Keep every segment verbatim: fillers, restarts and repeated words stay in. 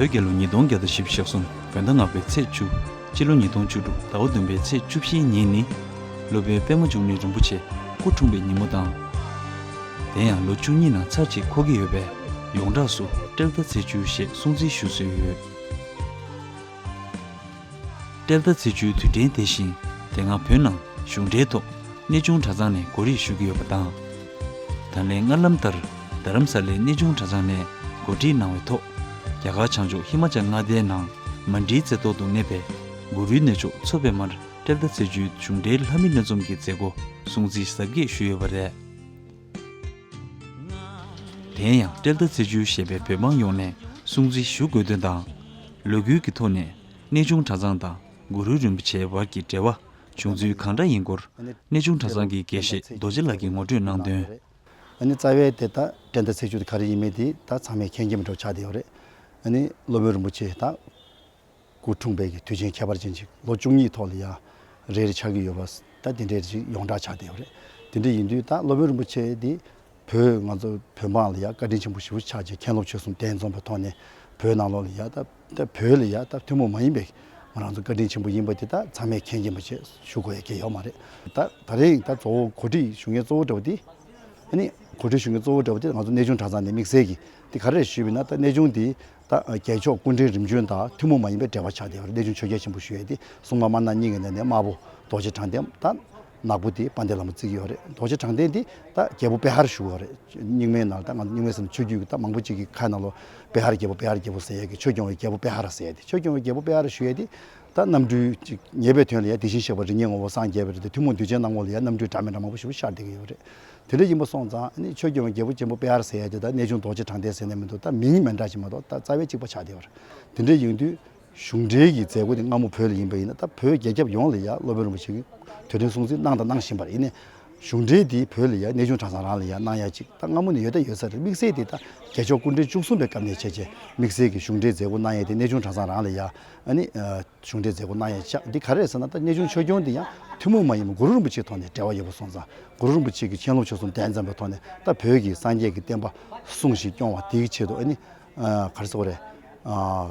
བོད་རྒྱལ་ལོ་ཉིས་སྟོང་བརྒྱ་དང་བཞི་བཅུ་ཞེ་གསུམ་བོད་ཟླ་ལྔ་པའི་ཚེས་བཅུ། སྤྱི་ལོ་ཉིས་སྟོང་བཅུ་དྲུག་ཟླ་བ་བདུན་པའི་ཚེས་བཅུ་བཞིའི་ཉིན་ནི། སློབ་དཔོན་པདྨ་འབྱུང་གནས་རིན་པོ་ཆེ་སྐུ་འཁྲུངས་པའི་ཉིན་མོ་དང་། དེ་ཡང་ལོ་བཅུ་གཉིས་ནང་ཚར་གཅིག་འཁོར་གྱི་ཡོད་པས། ཡོངས་གྲགས་སུ་སྤྲེལ་ཟླ་ཚེས་བཅུ་ཞེས་སྲུང་བརྩི་ཞུ་སྲོལ་ཡོད། སྤྲེལ་ཟླ་ཚེས་བཅུའི་དུས་དྲན་དེ་བཞིན་དེ་སྔ་བོད་ནང་གཞུང་འབྲེལ་ཐོག་གནས་ཆུང་གྲྭ་ཚང་ནས་གོ་སྒྲིག་ཞུ་གི་ཡོད་པ་དང་། ད་ལན་སྔར་ལམ་ལྟར་རྡ་རམ་ས་ལའི་གནས་ཆུང་གྲྭ་ཚང་ནས་གོ་སྒྲིག་གནང་བའི་ཐོག་རྒྱ་གར་བྱང་ཕྱོགས་ཧི་མ་ཅལ་མངའ་སྡེའི་ནང་མན་ཌིའི་རྩེ་ཐོག་ཏུ་གནས་པའི་གུ་རུའི་གནས་མཆོག་མཚོ་པདྨར་སྤྲེལ་ཟླ་ཚེས་བཅུའི་གཞུང་འབྲེལ་ལྷ་མིའི་སྣ་འཛོམས་ཀྱི་མཛད་སྒོ་སྲུང་བརྩི་གཟབ་རྒྱས་ཞུས་ཡོད་པ་རེད། དེ་ཡང་སྤྲེལ་ཟླ་ཚེས་བཅུ་ཞེས་པའི་བོད་འབངས་ཡོངས་ནས་སྲུང་བརྩི་ཞུ་དགོས་དོན་དང་། ལོ་རྒྱུས་ཀྱི་ཐོག་ནས་གནས་ཆུང་གྲྭ་ཚང་དང་གུ་རུ་རིན་པོ་ཆེའི་བར་གྱི་འབྲེལ་བ་བྱུང་ཚུལ་གང་འདྲ་ཡིན་སྐོར་གནས་ཆུང་གྲྭ་ཚང་གི་དགེ་བཤེས་རྡོ་རྗེ་ལགས་ཀྱིས་ངོ་སྤྲོད་གནང་དོན། ཨ་ནི་རྩ་བའི་དེ་ད་སྤྲེལ་ཟླ་ཚེས་བཅུ་དེ་ག་རེ་ཡིན་མིན་དེ་ད་ཚང་མས་མཁྱེན་མཁྱེན་པ་འདྲ་ཆགས་བསྡད་ཡོད་རེད། ཨ་ནི་སློབ་དཔོན་རིན་པོ་ཆེ་ད་སྐུ་འཁྲུངས་པའི་གི་དུས་ཆེན་ཁྱད་པར་ཅན་ཅིག་ལོ་བཅུ་གཉིས་ཐོག་ལ་ཡ་རེ་རེ་ཆགས་ཀྱི་ཡོད་པ་ད་དེ་འདྲའི་ཅིག་ཡོངས་གྲགས་ཆགས་བསྡད་ཡོད་རེད། དེ་འདྲ་ཡིན་དུས་ད་སློབ་དཔོན་རིན་པོ་ཆེ་འདི་བོད་ང་ཚོ་བོད་འབངས་ལ་ཡ་བཀའ་དྲིན་ཆེན་པོ་ཞེ་པོ་ཆགས་བྱས་མཁན་སློབ་ཆོས་གསུམ་གདན་འཛོམས་པའི་ཐོག་ནས་བོད་ནང་ལོགས་ལ་ཡ་ད་ད་བོད་ལ་ཡ་ད་ཐུན་མོང་མ་ཡིན་པའི་ང་རང་ཚོ་བཀའ་དྲིན་ཆེན་པོ་ཡིན་པ་དེ་ད་ཚང་མས་མཁྱེན་མཁྱེན་པ་བྱས་ཞུ་དགོས་ཡ་གལ་ཡོད་མ་རེད། ད་ད་རེས་ད་གཙོ་བོ་གོ་སྒྲིག་ཞུ་མཁན་གཙོ་བོ་འདྲ་བོ་དེ། ཨ་ནི་གོ་སྒྲིག་ཞུ་མཁན་གཙོ་བོ་འདྲ་བོ་དེ་ང་ཚོ་གནས་ཆུང་གྲྭ་ཚང་ནས་དམིགས་བསལ་གྱིས་དེ་ག་རེ་ཞུས་པ་ཡིན་ན། ད་གནས་ཆུང་འདི་ད་རྒྱལ་མཆོག་སྐུ་ཕྲེང་རིམ་བྱོན་དང་ཐུན་མོང་མ་ཡིན་པའི་འབྲེལ་བ་ཆགས་བསྡད་ཡོད་རེད། གནས་ཆུང་ཆོས་རྒྱལ་ཆེན་པོ་ཞུ་ཡས་དེ་སྲུང་མ་དམར་ནག་གཉིས་ཀྱི་ནང་ནས་དམར་པོ་རྡོ་རྗེ་དྲང་བདེན། ད་ནག་པོ་དེ་དཔལ་ལྡན་བླ་མ་བརྩི་གི་ཡོད་རེད། རྡོ་རྗེ་དྲང་བདེན་དེ་ད་རྒྱལ་པོ་པེ་ཧར་ཞུ་གི་ཡོད་རེད། རྙིང་མའི་ནང་ད་ང་རྙིང་མའི་ཟེར་ན་ཆོས་བརྒྱུད་ཀྱི་ད་མང་པོ་ཅིག་གི་ཁ་ནང་ལོ་པེ་ཧར་རྒྱལ་པོ་པེ་ཧར་རྒྱལ་པོ་ཟེར་ཡས་ཀྱི་ཆོས་སྐྱོང་བའི་རྒྱལ་པོ་པེ་ཧར་ཟེར་ཡས་དེ། ཆོས་སྐྱོང་བའི་རྒྱལ་པོ་པེ་ཧར་ཞུ་ཡས་དེ་ད་རྣམ་སྤྲུལ་ཅིག་ཉེ་བའི་དོན་ལ་ཡ་དེ་བཞིན་གཤེགས་པ་རིགས་ལྔའི་ངོ་བོ་སངས་རྒྱས་པ་རེད་དེ། ཐུན་མོང་གདུལ་བྱའི་སྣང་ངོ་ལ་ཡ་རྣམ་སྤྲུལ་འདྲ་མི་འདྲ་མང་པོ་ཞིག་ཤར་བསྡད་ཀྱི་ཡོད་རེད། དེ་འདྲ་ཡིན་པ་སོང་ཙང་ཨ་ནི་ཆོས་སྐྱོང་བའི་རྒྱལ་པོ་ཆེན་པོ་པེ་ཧར་ཟེར་ཡ་དེ་ད་གནས་ཆུང་རྡོ་རྗེ་དྲང་བདེན་ཟེར་ནས་མི་འདུག་ད་མིང་མི་འདྲ་ཞིག་མ་གཏོགས་ད་རྩ་བའི་གཅིག་པ་ཆགས་བསྡད་ཡོད་རེད། དེ་འདྲ་ཡིན་དུས་གཞུང་འབྲེལ་གྱི་མཛད་སྒོ་དེ་སྔ་མོ་བོད་ལ་ཡིན་པ་ཡིན་ན། ད་བོད་རྒྱལ་ཁབ་ཡོངས་ལ་ཡ་སློབ་དཔོན་རིན་པོ་ཆེ་གིས་དུས་དྲན་སྲུང་བརྩི་གནང་དང་གནང་བཞིན་པ་རེད། ཡིན་ནའི་གཞུང་འབྲེལ་དེ་བོད་ལ་ཡ་གནས་ཆུང་གྲྭ་ཚང་རང་ལ་ཡ་གནང་ཡ་ཅིག་ད་སྔ་མོ་ནས་ཡོད་ད་ཡོད་ས་རེད། དམིགས་བསལ་དེ་ད་རྒྱལ་མཆོག་སྐུ་ཕྲེང་བཅུ་གསུམ་པའི་སྐབས་ནས་བྱས་རྗེས་དམིགས་བསལ་གྱི་གཞུང་འབྲེལ་མཛད་སྒོ་གནང་ཡ་དེ་གནས་ཆུང་གྲྭ་ཚང་རང་ལ་ཡ་ཨ་ནི་གཞུང་འབྲེལ་མཛད་སྒོ་གནང་ཡ་ཆགས། འདི་ག་རེ་རེད་ཟེར་ན། ད་གནས་ཆུང་ཆོས་སྐྱོང་འདི་ཡང་ཐུན་མོང་མ་ཡིན་པའི་གུ་རུ་རིན་པོ་ཆེའི་ཐོག་ནས་འབྲེལ་བ་ཡོད་པ་སོང་ཙང་། གུ་རུ་རིན་པོ་ཆེ་གི་མཁན་སློབ་ཆོས་གསུམ་གདན་འཛོམས་པའི་ཐོག་ནས་ད་བོད་ཀྱི་སངས་རྒྱས་ཀྱི་བསྟན་པ་སྲུང་ཞིང་སྐྱོང་བ་དེའི་ཆེད་དུ་ཨ་ནི་ག་རེ་ཟེར་དགོས་རེད།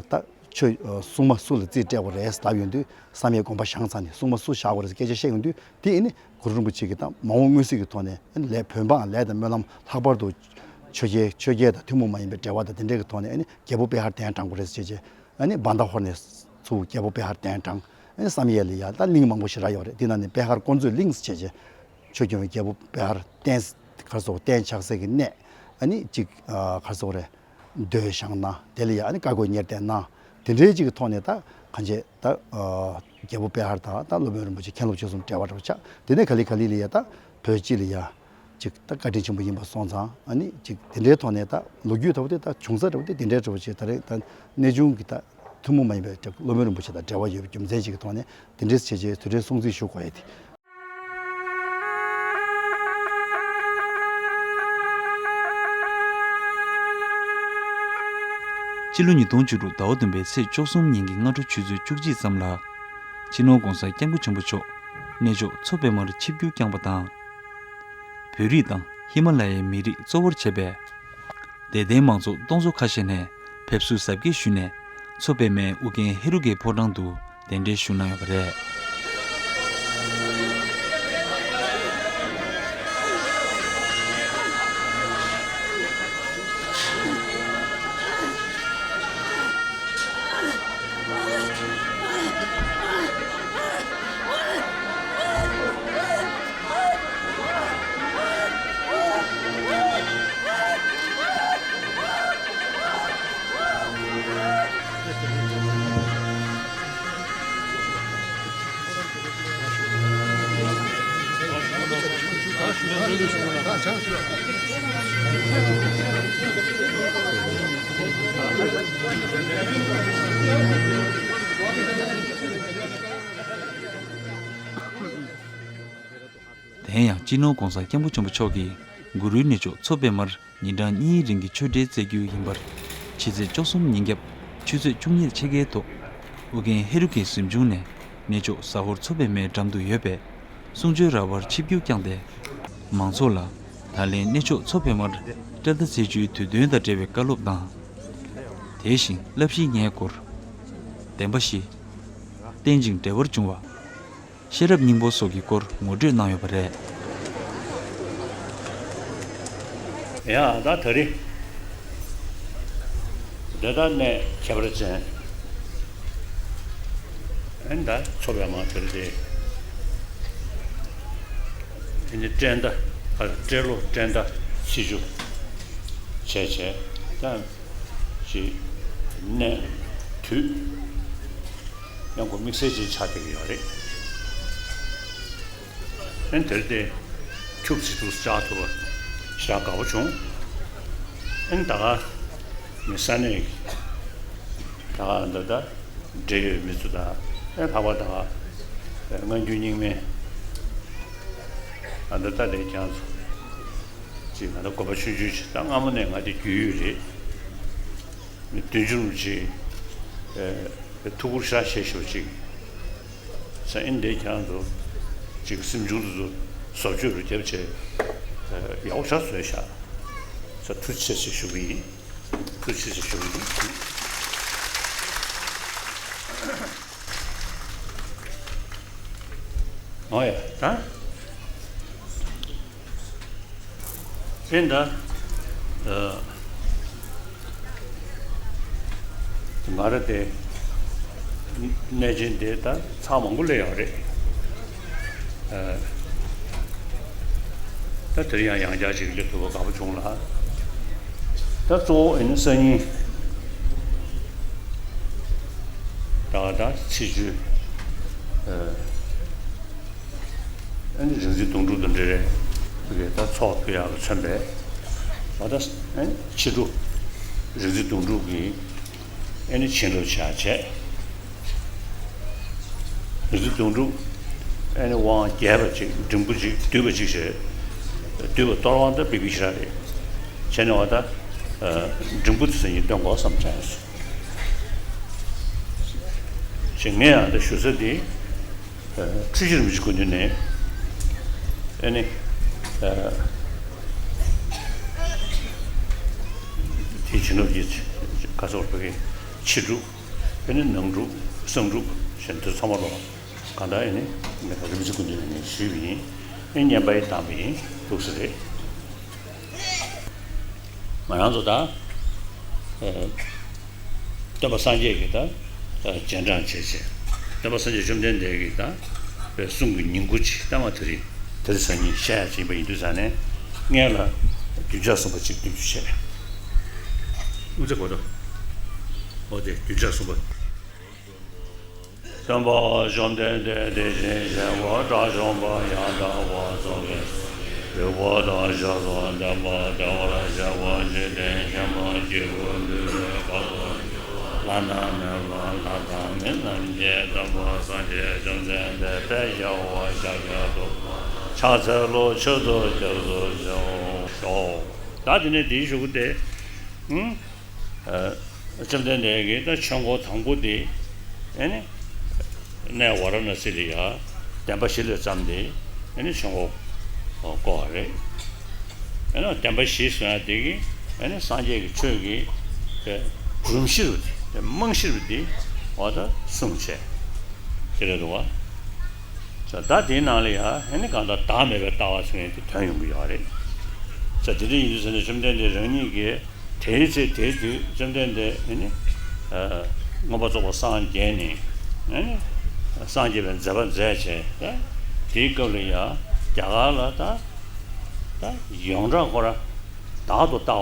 ད་ཆོས་སྲུང་མ་སུ་ལ་རྩིས་སྤྲད་དགོས་རེད་ལབ་ཡོང་དུས། བསམ་ཡས་དགོན་པ་བཞེངས་ཚར་ནས་སྲུང་མ་སུ་བཞག་དགོས་རེད་ཟེར་སྐད་ཆ་བཤད་ཡོང་དུས། དེ་ཨ་ནི་གུ་རུ་རིན་པོ་ཆེ་གིས་ད་མ་འོངས་མངོན་གསལ་གྱི་ཐོག་ནས་ཨ་ནི་ལས་བོད་འབངས་ལས་དང་སྨོན་ལམ། ལྷག་པར་དུ་ཆོས་རྒྱལ་ཆོས་རྒྱལ་དང་ཐུན་མོང་མ་ཡིན་པའི་འབྲེལ་བ་དང་དེ་འདྲའི་གི་ཐོག་ནས་ཨ་ནི་རྒྱལ་པོ་པེ་ཧར་གདན་དྲངས་དགོས་རེད་ཟེར་བྱས་རྗེས། ཨ་ནི་བྷན་དྷ་ཧོར་ནས་ཚུར་རྒྱལ་པོ་པེ་ཧར་གདན་དྲངས། ཨ་ནི་བསམ་ཡས་ལ་ཡ་ད་གླིང་མང་པོ་ཞེ་དྲག་ཡོད་རེད། དེ་ནང་ནས་པེ་ཧར་དཀོན་མཆོག་གླིང་ཟེར་བྱས་རྗེས། ཆོས་སྐྱོང་བའི་རྒྱལ་པོ་པེ་ཧར་གདན་ག་རེ་ཟེར། གདན་ཆགས་སའི་གི་གནས། ཨ་ནི་གཅིག་ག་རེ་ཟེར་དགོས་རེད། མདོས་བཞེངས་གནང་། དེ་ལ་ཡ་ཨ་ནི་བཀའ་བསྒོ་གཉེར་གཏད་གནང་། དེ་འདྲའི་གཅིག་གི་ཐོག་ནས་ད་གང་བྱས་ད་རྒྱལ་པོ་པེ་ཧར་དང་ད་སློབ་དཔོན་རིན་པོ་ཆེ་མཁན་སློབ་ཆོས་གསུམ་འབྲེལ་བ་འདྲ་བོ་ཆགས། དེ་ནས་ག་ལེ་ག་ལེ་ལ་ཡ་ད་བོད་སྤྱི་ལ་ཡ་གཅིག་ད་བཀའ་དྲིན་ཆེན་པོ་ཡིན་པ་སོང་ཙང་། ཨ་ནི་གཅིག་དེ་འདྲའི་ཐོག་ནས་ད་ལོ་རྒྱུས་ལྟ་བུ་དེ་ད་བྱུང་ས་འདྲ་བོ་དེ་དེ་འདྲའི་འདྲ་བོ་ཞིག་ད་རེས་ད་གནས་ཆུང་གི་ད་ཐུན་མོང་མ་ཡིན་པའི་སློབ་དཔོན་རིན་པོ་ཆེ་དང་འབྲེལ་བ་ཡོད་པའི་རྒྱུ་མཚན་ཅིག་གི་ཐོག་ནས་དེ་འདྲའི་བྱས་རྗེས་དུས་དྲན་སྲུང་བརྩི་ཞུ་དགོས་ཡ་དེ། སྤྱི་ལོ་ཉིས་སྟོང་བཅུ་དྲུག་ཟླ་བ་བདུན་པའི་ཚེས་བཅུ་གསུམ་ཉིན་གྱི་སྔ་དྲོ་ཆུ་ཚོད་བཅུ་གཅིག་ཙམ་ལ། སྤྱི་ནོར་༧གོང་ས་༧སྐྱབས་མགོན་ཆེན་པོ་མཆོག་གནས་མཆོག་མཚོ་པདྨར་ཆིབས་བསྒྱུར་བསྐྱངས་པ་དང་། བོད་རིགས་དང་ཧི་མ་ལ་ཡའི་མི་རིགས་གཙོ་བོར་བྱས་པའི་དད་ལྡན་མང་ཚོགས་སྟོང་ཚོ་ཁ་ཤས་ནས་ཕེབས་བསུ་གཟབ་རྒྱས་ཞུས་ནས། མཚོ་པདྨའི་ཨུ་རྒྱན་ཧེ་རུ་ཀའི་ཕོ་བྲང་དུ་གདན་འདྲེན་ཞུ་གནང་ཡོད་པ་རེད། དེ་ཡང་སྤྱི་ནོར་༧གོང་ས་༧སྐྱབས་མགོན་ཆེན་པོ་མཆོག་གིས་གུ་རུའི་གནས་མཆོག་མཚོ་པདྨར་ཉིན་གྲངས་གཉིས་རིང་གི་ཆོས་འབྲེལ་སྩལ་རྒྱུ་ཡིན་པར། ཕྱི་ཚེས་བཅུ་གསུམ་ཉིན་རྒྱབ་ཆུ་ཚོད་བཅུ་གཉིས་ཕྱེད་ཀའི་ཐོག་ཨུ་རྒྱན་ཧེ་རུ་ཀའི་གཟིམ་ཆུང་ནས་གནས་མཆོག་ཟ་ཧོར་མཚོ་པདྨའི་འགྲམ་དུ་ཡོད་པའི་གསུང་ཆོས་ར་བར་ཆིབས་བསྒྱུར་བསྐྱངས་ཏེ། མང་ཚོགས་ལ་ད་ལན་གནས་མཆོག་མཚོ་པདྨར་སྤྲེལ་ཟླ་ཚེས་བཅུའི་དུས་སྟོན་དང་འབྲེལ་བའི་བཀའ་སློབ་དང་། དེ་བཞིན་བསླབ་གཞི་ལྔའི་སྐོར། བདེན་པ་བཞི། རྟེན་ཅིང་འབྲེལ་བར་འབྱུང་བ། ཤེས་རབ་སྙིང་པོ་སོགས་ཀྱི་སྐོར་ངོ་སྤྲོད་གནང་ཡོད་པ་རེད། ཡ་ད་ད་རེས་འདི་ལྟར་གནས་ཁྱད་པར་ཅན། ཨན་ད་ཚོ་བའི་མང་དེར་དེ་ཨ་ནི་སྤྲེལ་ཟླ་ཨ་སྤྲེལ་ལོ་སྤྲེལ་ཟླ་ཚེས་བཅུ་བྱས་བྱས་ད་ཅིག་གནས་དུས་ཡང་ཁོ་དམིགས་བསལ་ཅིག་ཆགས་བསྡད་ཀྱི་ཡོད་རེད། ཨན་དེར་དེ་ཁྱུག་ཅིག་ཏུ་བཅར་ཐུབ་པ་ཞེ་དྲག་དགའ་པོ་བྱུང་། ཨན་ད་ག་མི་ས་གནས་ད་ག་འདི་ད། འབྲེལ་ཡོད་མི་ཚོ་དང་ཨེ་ལྷག་པར་དུ་ཨེ་སྔ་འགྱུར་རྙིང་མའི་ཨ་འདི་ལྟ་ལས་ཀྱང་ཅིག་ང་ད་གོ་བ་ཆུང་ཆུང་ཞིག་ད་སྔ་མོ་ནས་ང་དེ་རྒྱུས་ཡོད་རེད། མི་བདུན་ཅུ་རུ་ཅིག་ཨེ་ཐུགས་ཁུར་ཤ་ཤེས་ཤོག་ཅིག་ས་ཨིན་དེ་ཀྱང་ཚོ་ཅིག་སེམས་ཆུང་དུ་ཚོ་བཟོ་བཅོས་རུ་རྒྱབ་བྱས་ཡག་པོ་ཤ་བཟོས་ཤག་ས་ཐུགས་རྗེ་ཆེ་ཞུ་གི་ཡིན། ཐུགས་རྗེ་ཆེ་ཞུ། ཨོ་ཡ་ད། ཨེ་ད། ང་ར་དེ་གནས་ཆེན་དེ་ད་ཚང་མང་པོ་སླེབས་ཡོད་རེད། ད་དེར་ཡང་ཡང་བསྐྱར་ཅིག་སླེབས་ཐུབ་པ་དགའ་པོ་བྱུང་ལ། ད་གཙོ་བོ་ཨེ་ནི་སང་ཉིན་ད་ད་ཚེས་བཅུ་ཨེ་ནི་རིག་འཛིན་དོན་གྲུབ་དང་འབྲེལ་བའི་ད་ཚོགས་ཕུལ་ཡག་ལ་མཚོན་པའི་ད་ད་ཨེ་ནི་ཕྱི་དྲོ་རིག་འཛིན་དོན་གྲུབ་ཀྱི་ཨེ་ནི་བྱིན་རླབས་ཆ་བྱས། རིག་འཛིན་དོན་གྲུབ་ཨེ་ནི་དབང་རྒྱས་པ་ཅིག་འབྲིང་པོ་ཅིག་བསྡུས་པ་ཅིག་བྱས། བསྡུས་པ་གཏོར་དབང་ད་པི་པི་ཤ་རེད། བྱས་ནས་བ་ད་འབྲིང་པོ་དེ་ཚོ་ཡིན་སྟོན་དགོས་བསམ་བྱས་སོང་། ཅིག་ངས་ཡང་ད་ཞུ་ས་དེ་འཁྲུལ་ཕྱིར་མི་འཇིགས་སྐུ་མདུན་ནས་ཨེ་ནི་དེ་བྱིན་རླབས་ཀྱི་ག་ཚོད་བ་གི་ཕྱི་སྒྲུབ། ཨེ་ནི་ནང་སྒྲུབ་གསང་སྒྲུབ་གཞན་དེ་ཚང་མ་ལོ། གང་ལྟར་ཨེ་ནི་ངས་ད་རིན་པོ་ཆེ་སྐུ་མདུན་ནས་ངས་ཞུས་པ་ཡིན། ཨེ་བསྙེན་པ་ཡི་བཏང་བ་ཡིན་འདུག་ས་རེད། ང་རང་ཚོ་ད་ཨེ་སྟོན་པ་སངས་རྒྱས་ཀྱི་ད་ཨེ་རྗེས་འབྲང་བྱས་བྱས། སྟོན་པ་སངས་རྒྱས་བཅོམ་ལྡན་འདས་ཀྱི་ད་པའི་གསུང་གི་ཉིང་ཁུ་ཅིག་ལྟ་མ་དེ་རིང་དེ་རིང་སང་ཉིན་བཤད་ཡ་ཅིག་ཡིན་པ་ཡིན་དུས་ཙང་ནས་སྔོན་ལ་བདུན་ཕྲག་གསུམ་པ་ཅིག་བདུན་ཅུ་བཤད། དབུ་མཛད་གོ་ཏོ། འོ་དེ་བདུན་ཕྲག་གསུམ་པ། སྟོན་པ་བཅོམ་ལྡན་འདས་དེ་བཞིན་གཤེགས་པ་དགྲ་བཅོམ་པ་ཡང་དག་པར་རྫོགས་པའི་སྲས་ལ་ཕྱག་འཚལ་ལོ། བདེ་བར་གཤེགས་པ་འཇིག་རྟེན་ཆེན་པོའི་སྐྱེས་བུ་འདུལ་བའི་དཀའ་ཐུབ་བླ་ན་མེད་པ་ལྷ་དང་མི་རྣམས་ཀྱི་སྟོན་པ་སངས་རྒྱས་བཅོམ་ལྡན་འདས་དཔལ་རྒྱལ་བ་ཤཱཀྱ་ཐུབ་པ་ཕྱག་འཚལ་ལོ། མཆོད་དོ་སྐྱབས་སུ་མཆིའོ། ད་དེ་ནས་དེའི་གཞུག་གུ་དེ། ཨ་བཅོམ་ལྡན་འདས་ཀྱིས་ད་ཆོས་འཁོར་དང་པོ་དེ་ཨེ་ནི་གནས་ཝཱ་ར་ཎ་སི་ལ་ཡ་བདེན་པ་བཞི་ལས་བརྩམས་ཏེ་ཨེ་ནི་ཆོས་འཁོར་བསྐོར་བ་རེད། ཨེ་ནི་བདེན་པ་བཞི་ཟེར་ཡ་དེ་གིས་ཨེ་ནི་སངས་རྒྱས་ཀྱི་ཆོས་ཀྱི་སྒྲོམ་གཞི་རུ་དེ་རྨང་གཞི་རུ་དེ་འོ་ད་གསུངས་བྱས་དེ་རེད་འདུག་བ། ད་དེའི་ནང་ལ་ཡ་ཨེ་ནི་གང་ལྟར་བདག་མེད་པའི་ལྟ་བ་ཟེར་མཁན་དེ་ཐོན་ཡོང་གི་ཡོད་རེད། ད་དེ་འདྲ་ཡིན་དུས་ཟེར་ན་བཅོམ་ལྡན་འདས་རང་ཉིད་ཀྱིས་དེའི་ཚེ་དེའི་དུས་བཅོམ་ལྡན་འདས་ཨེ་ནི་མངོན་པར་རྫོགས་པར་སངས་རྒྱས་ནས་ཨེ་ནི་སངས་རྒྱས་པའི་མཛད་པ་མཛད་བྱས་ད་དེའི་སྐབས་ལ་ཡ་རྒྱ་གར་ལ་ད་ད་ཡོངས་གྲགས་ཁོ་ར་བདག་ཏུ་ལྟ་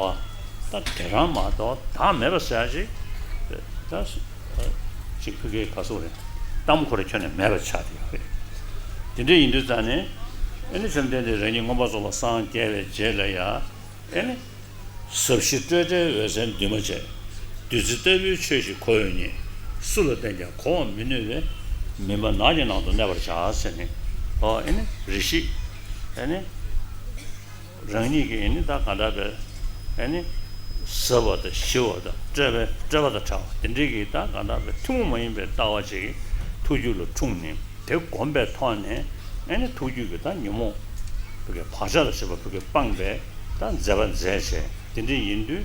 བ་ད་དེ་རང་མ་གཏོགས་བདག་མེད་པ་ཟེར་ཡ་ཅིག་ད་ཅིག་ཕ་གིའི་ག་ཟེར་རེད། གཏམ་ཁོ་ར་ཁྱོན་ནས་མེད་པ་ཆགས་ཏེ་ཡོད་རེད། དེ་འདྲ་ཡིན་དུས་ཙང་ནས་ཨེ་ནི་བཅོམ་ལྡན་འདས་རང་ཉིད་མངོན་པར་རྫོགས་པར་སངས་རྒྱས་པའི་རྗེས་ལ་ཡ་ཨེ་ནི་ཟབ་ཞི་སྤྲོས་བྲལ་འོད་གསལ་འདུས་མ་བྱས། བདུད་རྩི་ལྟ་བུའི་ཆོས་ཤིག་གོ་ཡོད་ཉིད། སུ་ལ་བསྟན་ཀྱང་གོ་བར་མི་ནུས་པས། མུན་པ་ནགས་ཀྱི་ནང་དུ་གནས་པར་བྱ་ཟེར་ནས་ཨོ་ཨེ་ནི་རེ་ཞིག་ཨེ་ནི། རང་ཉིད་ཀྱིས་ཨེ་ནི་ད་གང་འདྲ་བའི་ཨེ་ནི་ཟབ་པ་དང་ཞི་བ་དང་བཀྲེས་པའི་བཀྲེས་པ་དང་བྲལ་བ་དེ་འདྲའི་གི་ད་གང་འདྲ་བའི་ཐུན་མོང་མ་ཡིན་པའི་ལྟ་བ་ཅིག་ཐུགས་རྒྱུད་ལ་འཁྲུངས་ནས་དེ་བསྒོམས་པའི་ཐོག་ནས་ཨེ་ནི་ཐུགས་རྒྱུད་ཀྱི་ད་ཉོན་མོངས་བུ་གའི་བག་ཆགས་ལ་སོགས་པ་བུ་གའི་སྤངས་པའི་ད་མཛད་པ་མཛད་བྱས་དེ་འདྲ་ཡིན་དུས་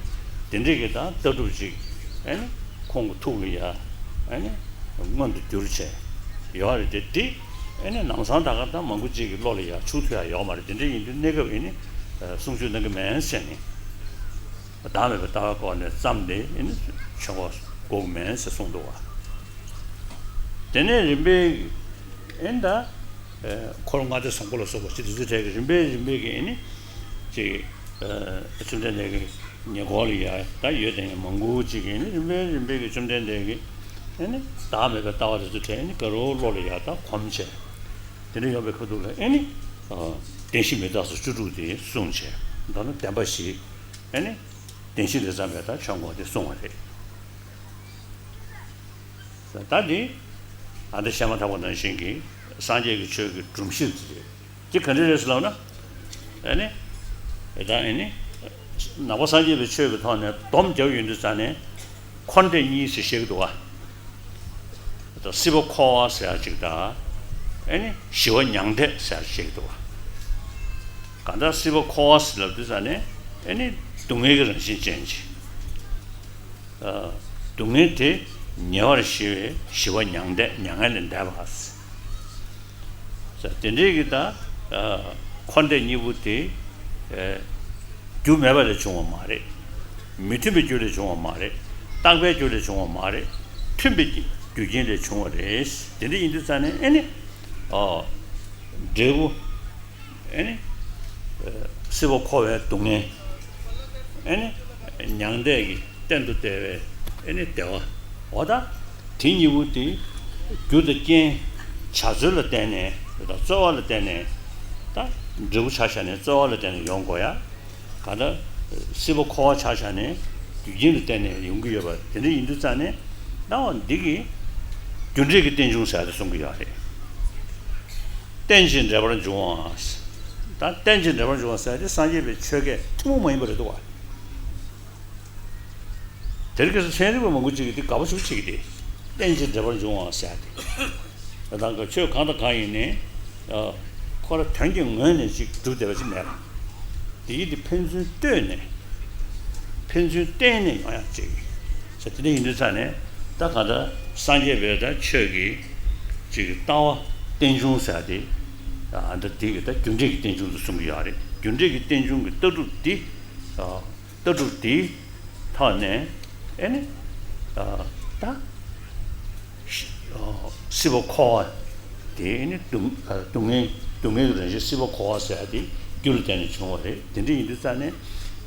དེ་འདྲའི་གི་ད་ལྟ་གྲུབ་ཅིག་ ཨེ་ནི་ཁོང་གི་ཐུགས་ལ་ཡ་ཨེ་ནི་མངོན་དུ་གྱུར་བྱས་ཡོད་རེད་དེ། དེ་ཨེ་ནི་ནམ་སང་ད་ག་ད་མང་པོ་ཅིག་གི་བློ་ལ་ཡ་འཆུག་ཐུབ་ཡ་ཡོད་མ་རེད། དེ་འདྲ་ཡིན་དུས་གནས་སྐབས་ཨེ་ནི་གསུང་ཆོས་གནང་གི་མེད་ཟེར་ནས། བདག་མེད་པའི་ལྟ་བའི་སྐོར་ནས་བརྩམས་ཏེ་ཨེ་ནི་ཆོས་འཁོར་དགོས་ཀྱི་མེད་ཟེར་གསུངས་འདུག་བ། དེ་ནས་རིམ་པས་ཨེ་ནི་ད། ཨེ་འཁོར་ལྔ་སྡེ་བཟང་པོ་ལ་སོགས་པ་ཅིག་དེ་ཚོའི་གྲས་ཀྱི་རིམ་པས་རིམ་པས་ཀྱི་ཨེ་ནི་ཅིག་ཨེ་བཅོམ་ལྡན་འདས་ཀྱི་ཉེ་འཁོར་ལ་ཡ་ད་ཡོད་དེ་མང་པོ་ཅིག་གིས་ཨེ་ནི་རིམ་པས་རིམ་པས་ཀྱི་བཅོམ་ལྡན་འདས་ཀྱི་ཨེ་ནི་བདག་མེད་པའི་ལྟ་བ་དེ་ཚོའི་གྲས་ཨེ་ནི་དགའ་རབ་བློ་ལ་ཡ་ད་གོམས་བྱས། དེ་འདྲ་ཡོང་བའི་ཁ་ཐུག་ལ་ཨེ་ནི་ཨ་བདེན་བཞི་མི་རྟག་སོགས་བཅུ་དྲུག་དེ་གསུངས་བྱས། མདོར་ན་བདེན་པ་བཞི་ཨེ་ནི་བདེན་བཞི་ལས་བརྩམས་པའི་ད་ཆོས་འཁོར་དེ་གསུངས་པ་རེད། ད་འདི་ཨ་འདི་བཤད་མ་ཐག་པ་ནང་བཞིན་གྱི་སངས་རྒྱས་ཀྱི་ཆོས་ཀྱི་སྒྲོམ་གཞི་དེ་རེད། དེ་ག་འདྲ་རེད་ཟེར་ལབ་ན། ཨ་ནི། ད་ཨ་ནི། ནང་པ་སངས་རྒྱས་པའི་ཆོས་ཀྱི་ཐོག་ནས་སྡོམ་རྒྱབ་ཡོང་དུས་ཙ་ནས། འཁོར་འདས་གཉིས་ཟེར་བཤད་ཀྱི་འདུག་བ། ད་སྲིད་པ་འཁོར་བ་ཟེར་ཡ་གཅིག་དང་། ཨ་ནི་ཞི་བ་མྱང་འདས་ཟེར་ཡ་གཅིག་འདུག་བ། གང་ལྟར་སྲིད་པ་འཁོར་བ་ཟེར་ལབ་དུས་ཙ་ནས་ཨ་ནི་སྡུག་བསྔལ་གྱི་རང་བཞིན་ཅན་ཅིག་ཨ། སྡུག་བསྔལ་དེ་ཉེ་བར་ཞི་བའི་ཞི་བ་མྱང་འདས། མྱ་ངན་ལས་འདས་པ། ཟེར་དེ་འདྲའི་གི་ད་ཨ་འཁོར་འདས་གཉིས་པོ་དེ་ཨ་རྒྱུ་མེད་པ་ལས་བྱུང་བ་མ་རེད། མི་མཐུན་པའི་རྒྱུ་ལས་བྱུང་བ་མ་རེད། རྟག་པའི་རྒྱུ་ལས་བྱུང་བ་མ་རེད། མཐུན་པའི་རྒྱུ་རྐྱེན་ལས་བྱུང་བ་རེད། དེ་འདྲ་ཡིན་དུས་ཙ་ནས་ཨེ་ནི་ཨ་འབྲས་བུ་ཨེ་ནི་ཨ་སྲིད་པ་འཁོར་བའི་སྡུག་བསྔལ། ཨེ་ནི་མྱང་འདས་ཀྱི་གཏན་དུ་བདེ་བའི་ཨེ་ནི་བདེ་བ། འོ་ད་དེ་གཉིས་པོ་དེ་རྒྱུ་དང་རྐྱེན་བྱ་རྩོལ་ལ་བརྟེན་ནས་ད་རྩོལ་བ་ལ་བརྟེན་ནས་ད་འབྲས་བུ་ཆ་བཞག་ནས་རྩོལ་བ་ལ་བརྟེན་ནས་ཡོང་དགོས་ཡ། གང་ལྟར་སྲིད་པ་འཁོར་བ་ཆ་བཞག་ནས་རྒྱུ་རྐྱེན་ལ་བརྟེན་ནས་ཡོང་གི་ཡོད་པ་དེ་འདྲ་ཡིན་དུས་ཙ་ནས་ད་འོ་འདི་གི་རྒྱུ་འབྲས་ཀྱི་རྟེན་འབྱུང་ཟེར་ཡ་དེ་གསུང་གི་ཡོད་རེད། རྟེན་ཅིང་འབྲེལ་པར་འབྱུང་བ། ད་རྟེན་ཅིང་འབྲེལ་པར་འབྱུང་བ་ཟེར་ཡ་དེ་སངས་རྒྱས་པའི་ཆོས་སྐད་ཐུན་མོང་མ་ཡིན་པ་རེད་འདུག་བ། དེར་སྐད་ཆ་ཚན་རིག་པ་མང་པོ་ཅིག་གིས་འདི་དགའ་པོ་ཞེ་པོ་བྱེད་ཀྱི་རེད། རྟེན་ཅིང་འབྲེལ་པར་འབྱུང་བ་ཟེར་ཡ་དེ། ད་ལྟ་ཆོས་གང་དང་གང་ཡིན་ནའི་ཨ་ཁོ་ར་དོན་གྱི་ངོས་ནས་ཅིག་གྲུབ་བསྡད་པ་ཅིག་མེད་ལ། དེ་ཡིན་དུས་ཕན་ཚུན་ལྟོས་ནས་ཕན་ཚུན་བརྟེན་ནས་ཡོང་ཡག་ཅིག་ཟེར། དེ་འདྲ་ཡིན་དུས་ཙ་ནས་ད་གང་ལྟར་སངས་རྒྱས་པའི་ད་ཆོས་ཀྱི་ཅིག་ལྟ་བ་རྟེན་འབྱུང་ཟེར་ཡ་དེ་ཨ་འདི་འདི་གི་ད་རྒྱུ་འབྲས་ཀྱི་རྟེན་འབྱུང་དུ་གསུང་གི་ཡོད་རེད། རྒྱུ་འབྲས་ཀྱི་རྟེན་འབྱུང་གི་ལྟ་གྲུབ་འདི་ཨ། ལྟ་གྲུབ་དེའི་ཐོག་ནས་ཨེ་ནི་ཨ་ད་ཤི་ཨ་སྲིད་པ་འཁོར་བ་དེ་ཨེ་ནི་སྡུག་ཨ་སྡུག་བསྔལ་སྡུག་བསྔལ་གྱི་རང་བཞིན་སྲིད་པ་འཁོར་བ་ཟེར་ཡ་དེ་རྒྱུ་ལ་བརྟེན་ནས་བྱུང་བ་རེད། དེ་འདྲ་ཡིན་དུས་ཙ་ནས་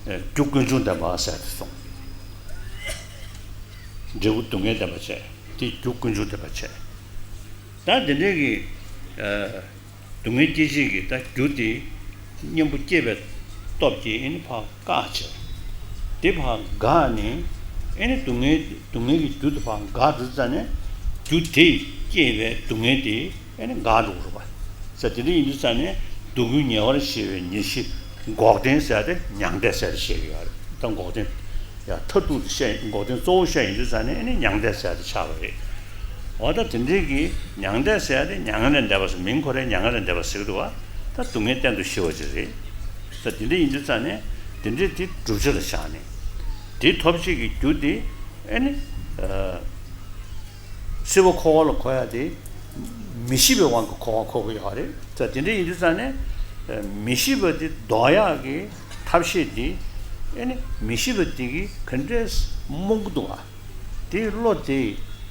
ཨ་རྒྱུ་ཀུན་འབྱུང་བདེན་པ་ཟེར་ཡ་དེ་སོང་། འབྲས་བུ་སྡུག་བསྔལ་བདེན་པ་བྱས། དེ་རྒྱུ་ཀུན་འབྱུང་བདེན་པ་བྱས། ད་དེ་འདྲའི་གི་ཨ། སྡུག་བསྔལ་སྐྱེད་བྱེད་ཀྱི་ད་རྒྱུ་དེ་གཉེན་པོ་སྐྱེས་པའི་སྟོབས་ཀྱིས་ཨེ་ནི་ཕར་བཀག་བྱས། དེ་ཕར་འགག་ནས་ཨེ་ནི་སྡུག་བསྔལ་སྡུག་བསྔལ་གྱི་རྒྱུ་དེ་ཕར་འགག་འགྲོ་ཙ་ནས་རྒྱུ་དེས་སྐྱེས་པའི་སྡུག་བསྔལ་དེ་ཨེ་ནི་འགག་འགྲོ་གི་རེད་པ། ས་དེ་འདྲ་ཡིན་དུས་ཙ་ནས་སྡུག་ཀུན་ཉེ་བར་ཞི་བའི་ཉེར་ཞི་འགོག་བདེན་ཟེར་ཏེ་མྱང་འདས་ཟེར་ཏེ་བཤད་ཀྱི་ཡོད་རེད། ད་འགོག་བདེན་ཡང་མཐར་ཐུག་ཏུ་བཤད་འགོག་བདེན་གཙོ་བོ་བཤད་ཡིན་དུས་ཙ་ནས་ཨེ་ནི་མྱང་འདས་ཟེར་ཏེ་ཆགས་པ་རེད། འོ་ད་དེ་འདྲའི་གི་མྱང་འདས་ཟེར་ཡ་དེ་མྱ་ངན་ལས་འདས་པ་ཟེར་མིང་ཁོ་རའི་མྱ་ངན་ལས་འདས་པ་ཟེར་གི་འདུག་བ། ད་སྡུག་བསྔལ་གཏན་དུ་ཞི་བ་ཅིག་རེད། ད་དེ་འདྲ་ཡིན་དུས་ཙ་ནས་དེ་འདྲའི་དེ་བསྒྲུབ་བྱ་ལ་བཞག་ནས་དེ་ཐོབ་བྱེད་ཀྱི་རྒྱུ་དེ་ཨེ་ནི་ཨ་སྲིད་པ་འཁོར་བ་ལ་གོ་ཡ་དེ་མི་ཤེས་པའི་དབང་གིས་འཁོར་བ་འཁོར་གི་ཡོད་རེད། ད་དེ་འདྲ་ཡིན་དུས་ཙ་ནས་ཨ་མི་ཤེས་པ་དེ་ལྡོག་ཡག་གི་ཐབས་ཤེས་དེ་ཨེ་ནི་མི་ཤེས་པ་དེ་གིས་ག་འདྲས་རྨོངས་གི་འདུག་བ། དེའི་བློ་དེ་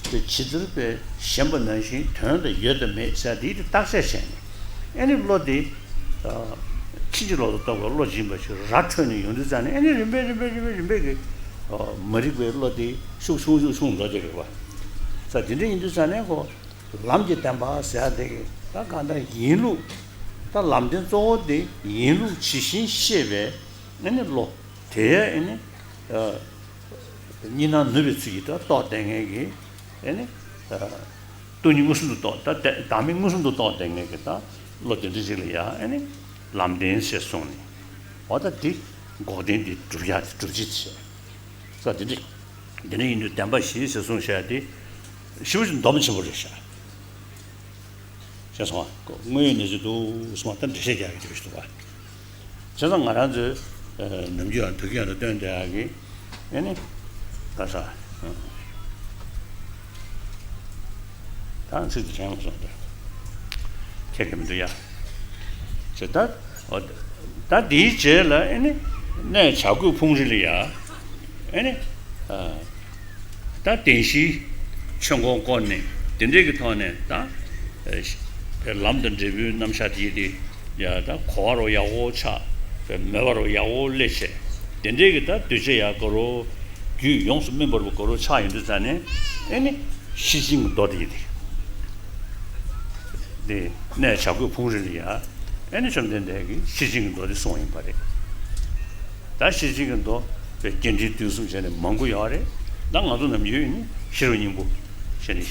ཇི་ལྟར་པའི་ཞེན་པ་ནང་བཞིན་དོན་དུ་ཡོད་དམ་མེད་ཟེར་དེའི་བརྟག་དཔྱད་བྱས་ནས་ཨེ་ནི་བློ་དེ་ཕྱིན་ཅི་ལོག་ཏུ་རྟོགས་པའི་བློ་སྦྱིན་པ་ཞིག་ར་འཕྲོད་ནས་ཡོང་དུས་ཙ་ནས་ཨེ་ནི་རིམ་པས་རིམ་པས་རིམ་པས་རིམ་པས་ཀྱི་མ་རིག་པའི་བློ་དེ་ཤུགས་ཆུང་ཤུགས་ཆུང་འགྲོ་བསྡད་ཀྱི་རེད་པ། ས་དེ་འདྲ་ཡིན་དུས་ཙ་ནས་ཁོ་ལམ་གྱི་བདེན་པ་ཟེར་དེ་གི་ད་གང་ལྟར་ཡིན་ལུགས་ད་ལམ་བདེན་གཙོ་བོ་དེ་ཡིན་ལུགས་ཇི་བཞིན་ཤེས་པའི་ཨེ་ནི་བློ་དེ་ཨེ་ནི། གཉིས་སྣང་ནུབ་པའི་ཚུལ་གྱིས་ད་རྟོགས་བསྡད་མཁན་གྱི་ཨེ་ནི། སྟོང་ཉིད་མངོན་སུམ་དུ་རྟོགས་ད་བདག་མེད་མངོན་སུམ་དུ་རྟོགས་བསྡད་མཁན་གྱི་ད་བློ་དེ་འདྲ་ཅིག་ལ་ཡང་ཨེ་ནི་ལམ་བདེན་ཞེས་གསུངས་ནས། འོ་ད་འདི་འགོག་བདེན་འདི་སྒྲུབ་ཡག་དེ་སྒྲུབ་བྱེད་དེ་བྱས། ས་འདི་འདྲ་འདི་འདྲ་ཡིན་དུས་བདེན་པ་བཞི་ཞེས་གསུངས་བྱས་ཏེ་ཞེ་པོ་ཅིག་སྡོམ་ཆེན་པོ་རེད་ཤག་ཤེས་སོང་ང་། དངོས་ཡོད་གནས་ཚུལ་འདུག་སོང་ང་ད་འགྲེལ་བཤད་རྒྱག་གི་དེ་བཞིན་འདུག་བ། བྱས་ཙང་ང་རང་ཚོས་ནམ་རྒྱུན་ཡང་དུས་རྒྱུན་ཡང་དུ་སྟོན་བསྡད་ཡག་གི་ཨེ་ནི་ད་ས་ ད་ཚིག་དེ་དྲན་སོང་ད། ཁྱེད་ཀྱི་མི་འདུག་ཡ། ཅེས་ད། ད་འདིའི་རྗེས་ལ་ཨེ་ནི། གནས་བྱ་རྒོད་ཕུང་རི་ལ་ཡ། ཨེ་ནི། ད་བདེན་བཞིའི་ཆོས་འཁོར་བསྐོར་ནས་དེ་འདྲས་ཀྱི་ཐོག་ནས་ད། ལམ་དང་འབྲས་བུའི་རྣམ་གཞག་དེ་དེ། ཡ་ད་གོ་བ་རུ་ཡག་པོ་ཆགས། མོས་པ་རུ་ཡག་པོ་སླེབས་བྱས། དེ་འདྲས་ཀྱི་ད་གདུལ་བྱ་ཡ་ག་རུ། རྒྱུད་ཡོངས་སུ་སྨིན་པ་རུ་ག་རུ་ཆགས་ཡོང་དུས་ཙ་ནས། ཨེ་ནི། ཤེར་ཕྱིན་གྱི་མདོ་དེ་ཡིན་ཏེ། དེ་གནས་བྱ་རྒོད་ཕུང་རི་ལ་ཡ། ཨེ་ནི་བཅོམ་ལྡན་འདས་ཀྱིས་ཤེར་ཕྱིན་གྱི་མདོ་དེ་གསུངས་ཡིན་པ་རེད། ད་ཤེར་ཕྱིན་གྱི་མདོ་དེ་རྒྱས་འབྲིང་བསྡུས་གསུམ་བྱས་ནས་མང་པོ་ཡོད་རེད། ད་ང་ཚོ་ནམ་རྒྱུན་ནི་ཤེས་རབ་སྙིང་པོ་བྱས་ནས།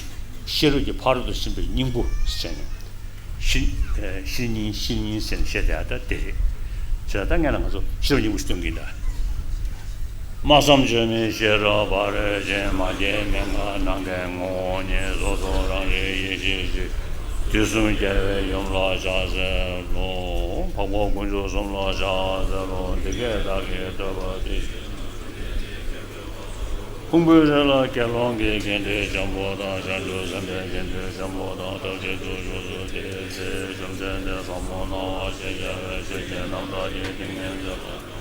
ཤེས་རབ་ཀྱི་ཕ་རོལ་ཏུ་ཕྱིན་པའི་སྙིང་པོ་བྱས་ནས། ཤེར་ཤེར་སྙིང་ཤེར་སྙིང་ཟེར་ནས་བཤད་བསྡད་ཡ་ད་དེ་རེད། བྱས་ཙང་ད་སྔོན་ལ་ང་ཚོ་ཤེས་རབ་སྙིང་པོ་ཞིག་སྟོན་གྱི་ཡིན་ད། སྨྲ་བསམ་བརྗོད་མེད་ཤེས་རབ་ཕ་རོལ་ཕྱིན། མ་སྐྱེས་མི་འགག་ནམ་མཁའི་ངོ་བོ་ཉིད། གཟུགས་སུ་རང་རིག་ཡེ་ཤེས་ཤིང་། དུས་གསུམ་རྒྱལ་བའི་ཡུམ་ལ་ཕྱག་འཚལ་ལོ། འཕགས་པ་དཀོན་མཆོག་གསུམ་ལ་ཕྱག་འཚལ་ལོ། འདི་སྐད་བདག་གིས་ཐོས་པ་དེ་བཞིན། ཕུང་པོའི་རི་ལ་དགེ་སློང་གི་དགེ་འདུན་འཇམ་པོ་དང་། བྱང་ཆུབ་སེམས་དཔའི་དགེ་འདུན་འཇམ་པོ་དང་། ཐབས་མཁས་ཐུགས་སུ་ཆུད་དེ་ཚེ། བཅོམ་ལྡན་འདས་ཟབ་མོ་སྣང་བ་ཞེས་བྱ་བའི་ཆོས་ཀྱི་རྣམ་ཐར་གྱི་ཏིང་ངེ་འཛིན་ལ། བྱང་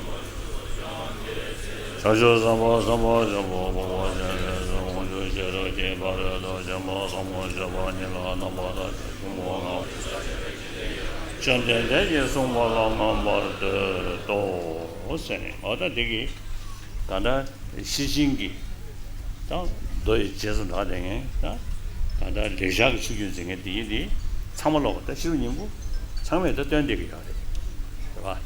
ཆུབ་སེམས་དཔའ་སེམས་དཔའ་ཆེན་པོ་འཕགས་པ་སྤྱན་རས་གཟིགས་དབང་ཕྱུག་ཤེས་རབ་ཀྱི་ཕ་རོལ་ཏུ་ཕྱིན་པ་ཟབ་མོ་སྤྱོད་པ་ཉིད་ལ་རྣམ་པར་ཐར་པའི་གཟུངས་སྔགས། བཅོམ་ལྡན་འདས་ཀྱིས་གསུངས་པ་ལ་མངོན་པར་བསྟོད་དོ་ཟེར་ནས། འོ་ད་འདི་གི་ད་ལྟ་ཤེར་ཕྱིན་གྱི་ད་མདོ་ཡི་རྗེས་སུ་འབྲངས་བསྡད་མཁན། ད་ད་ལྟ་ལེགས་སྦྱར་གྱི་ཆོས་བརྒྱུད་འཛིན་མཁན་འདི་ཡིན་ཏེ། ཚང་མ་ལོག་ད་ཤེས་རབ་སྙིང་པོ་ཚང་མས་ད་སྟོན་བསྡད་ཀྱི་ཡོད་རེད། རེད་བ།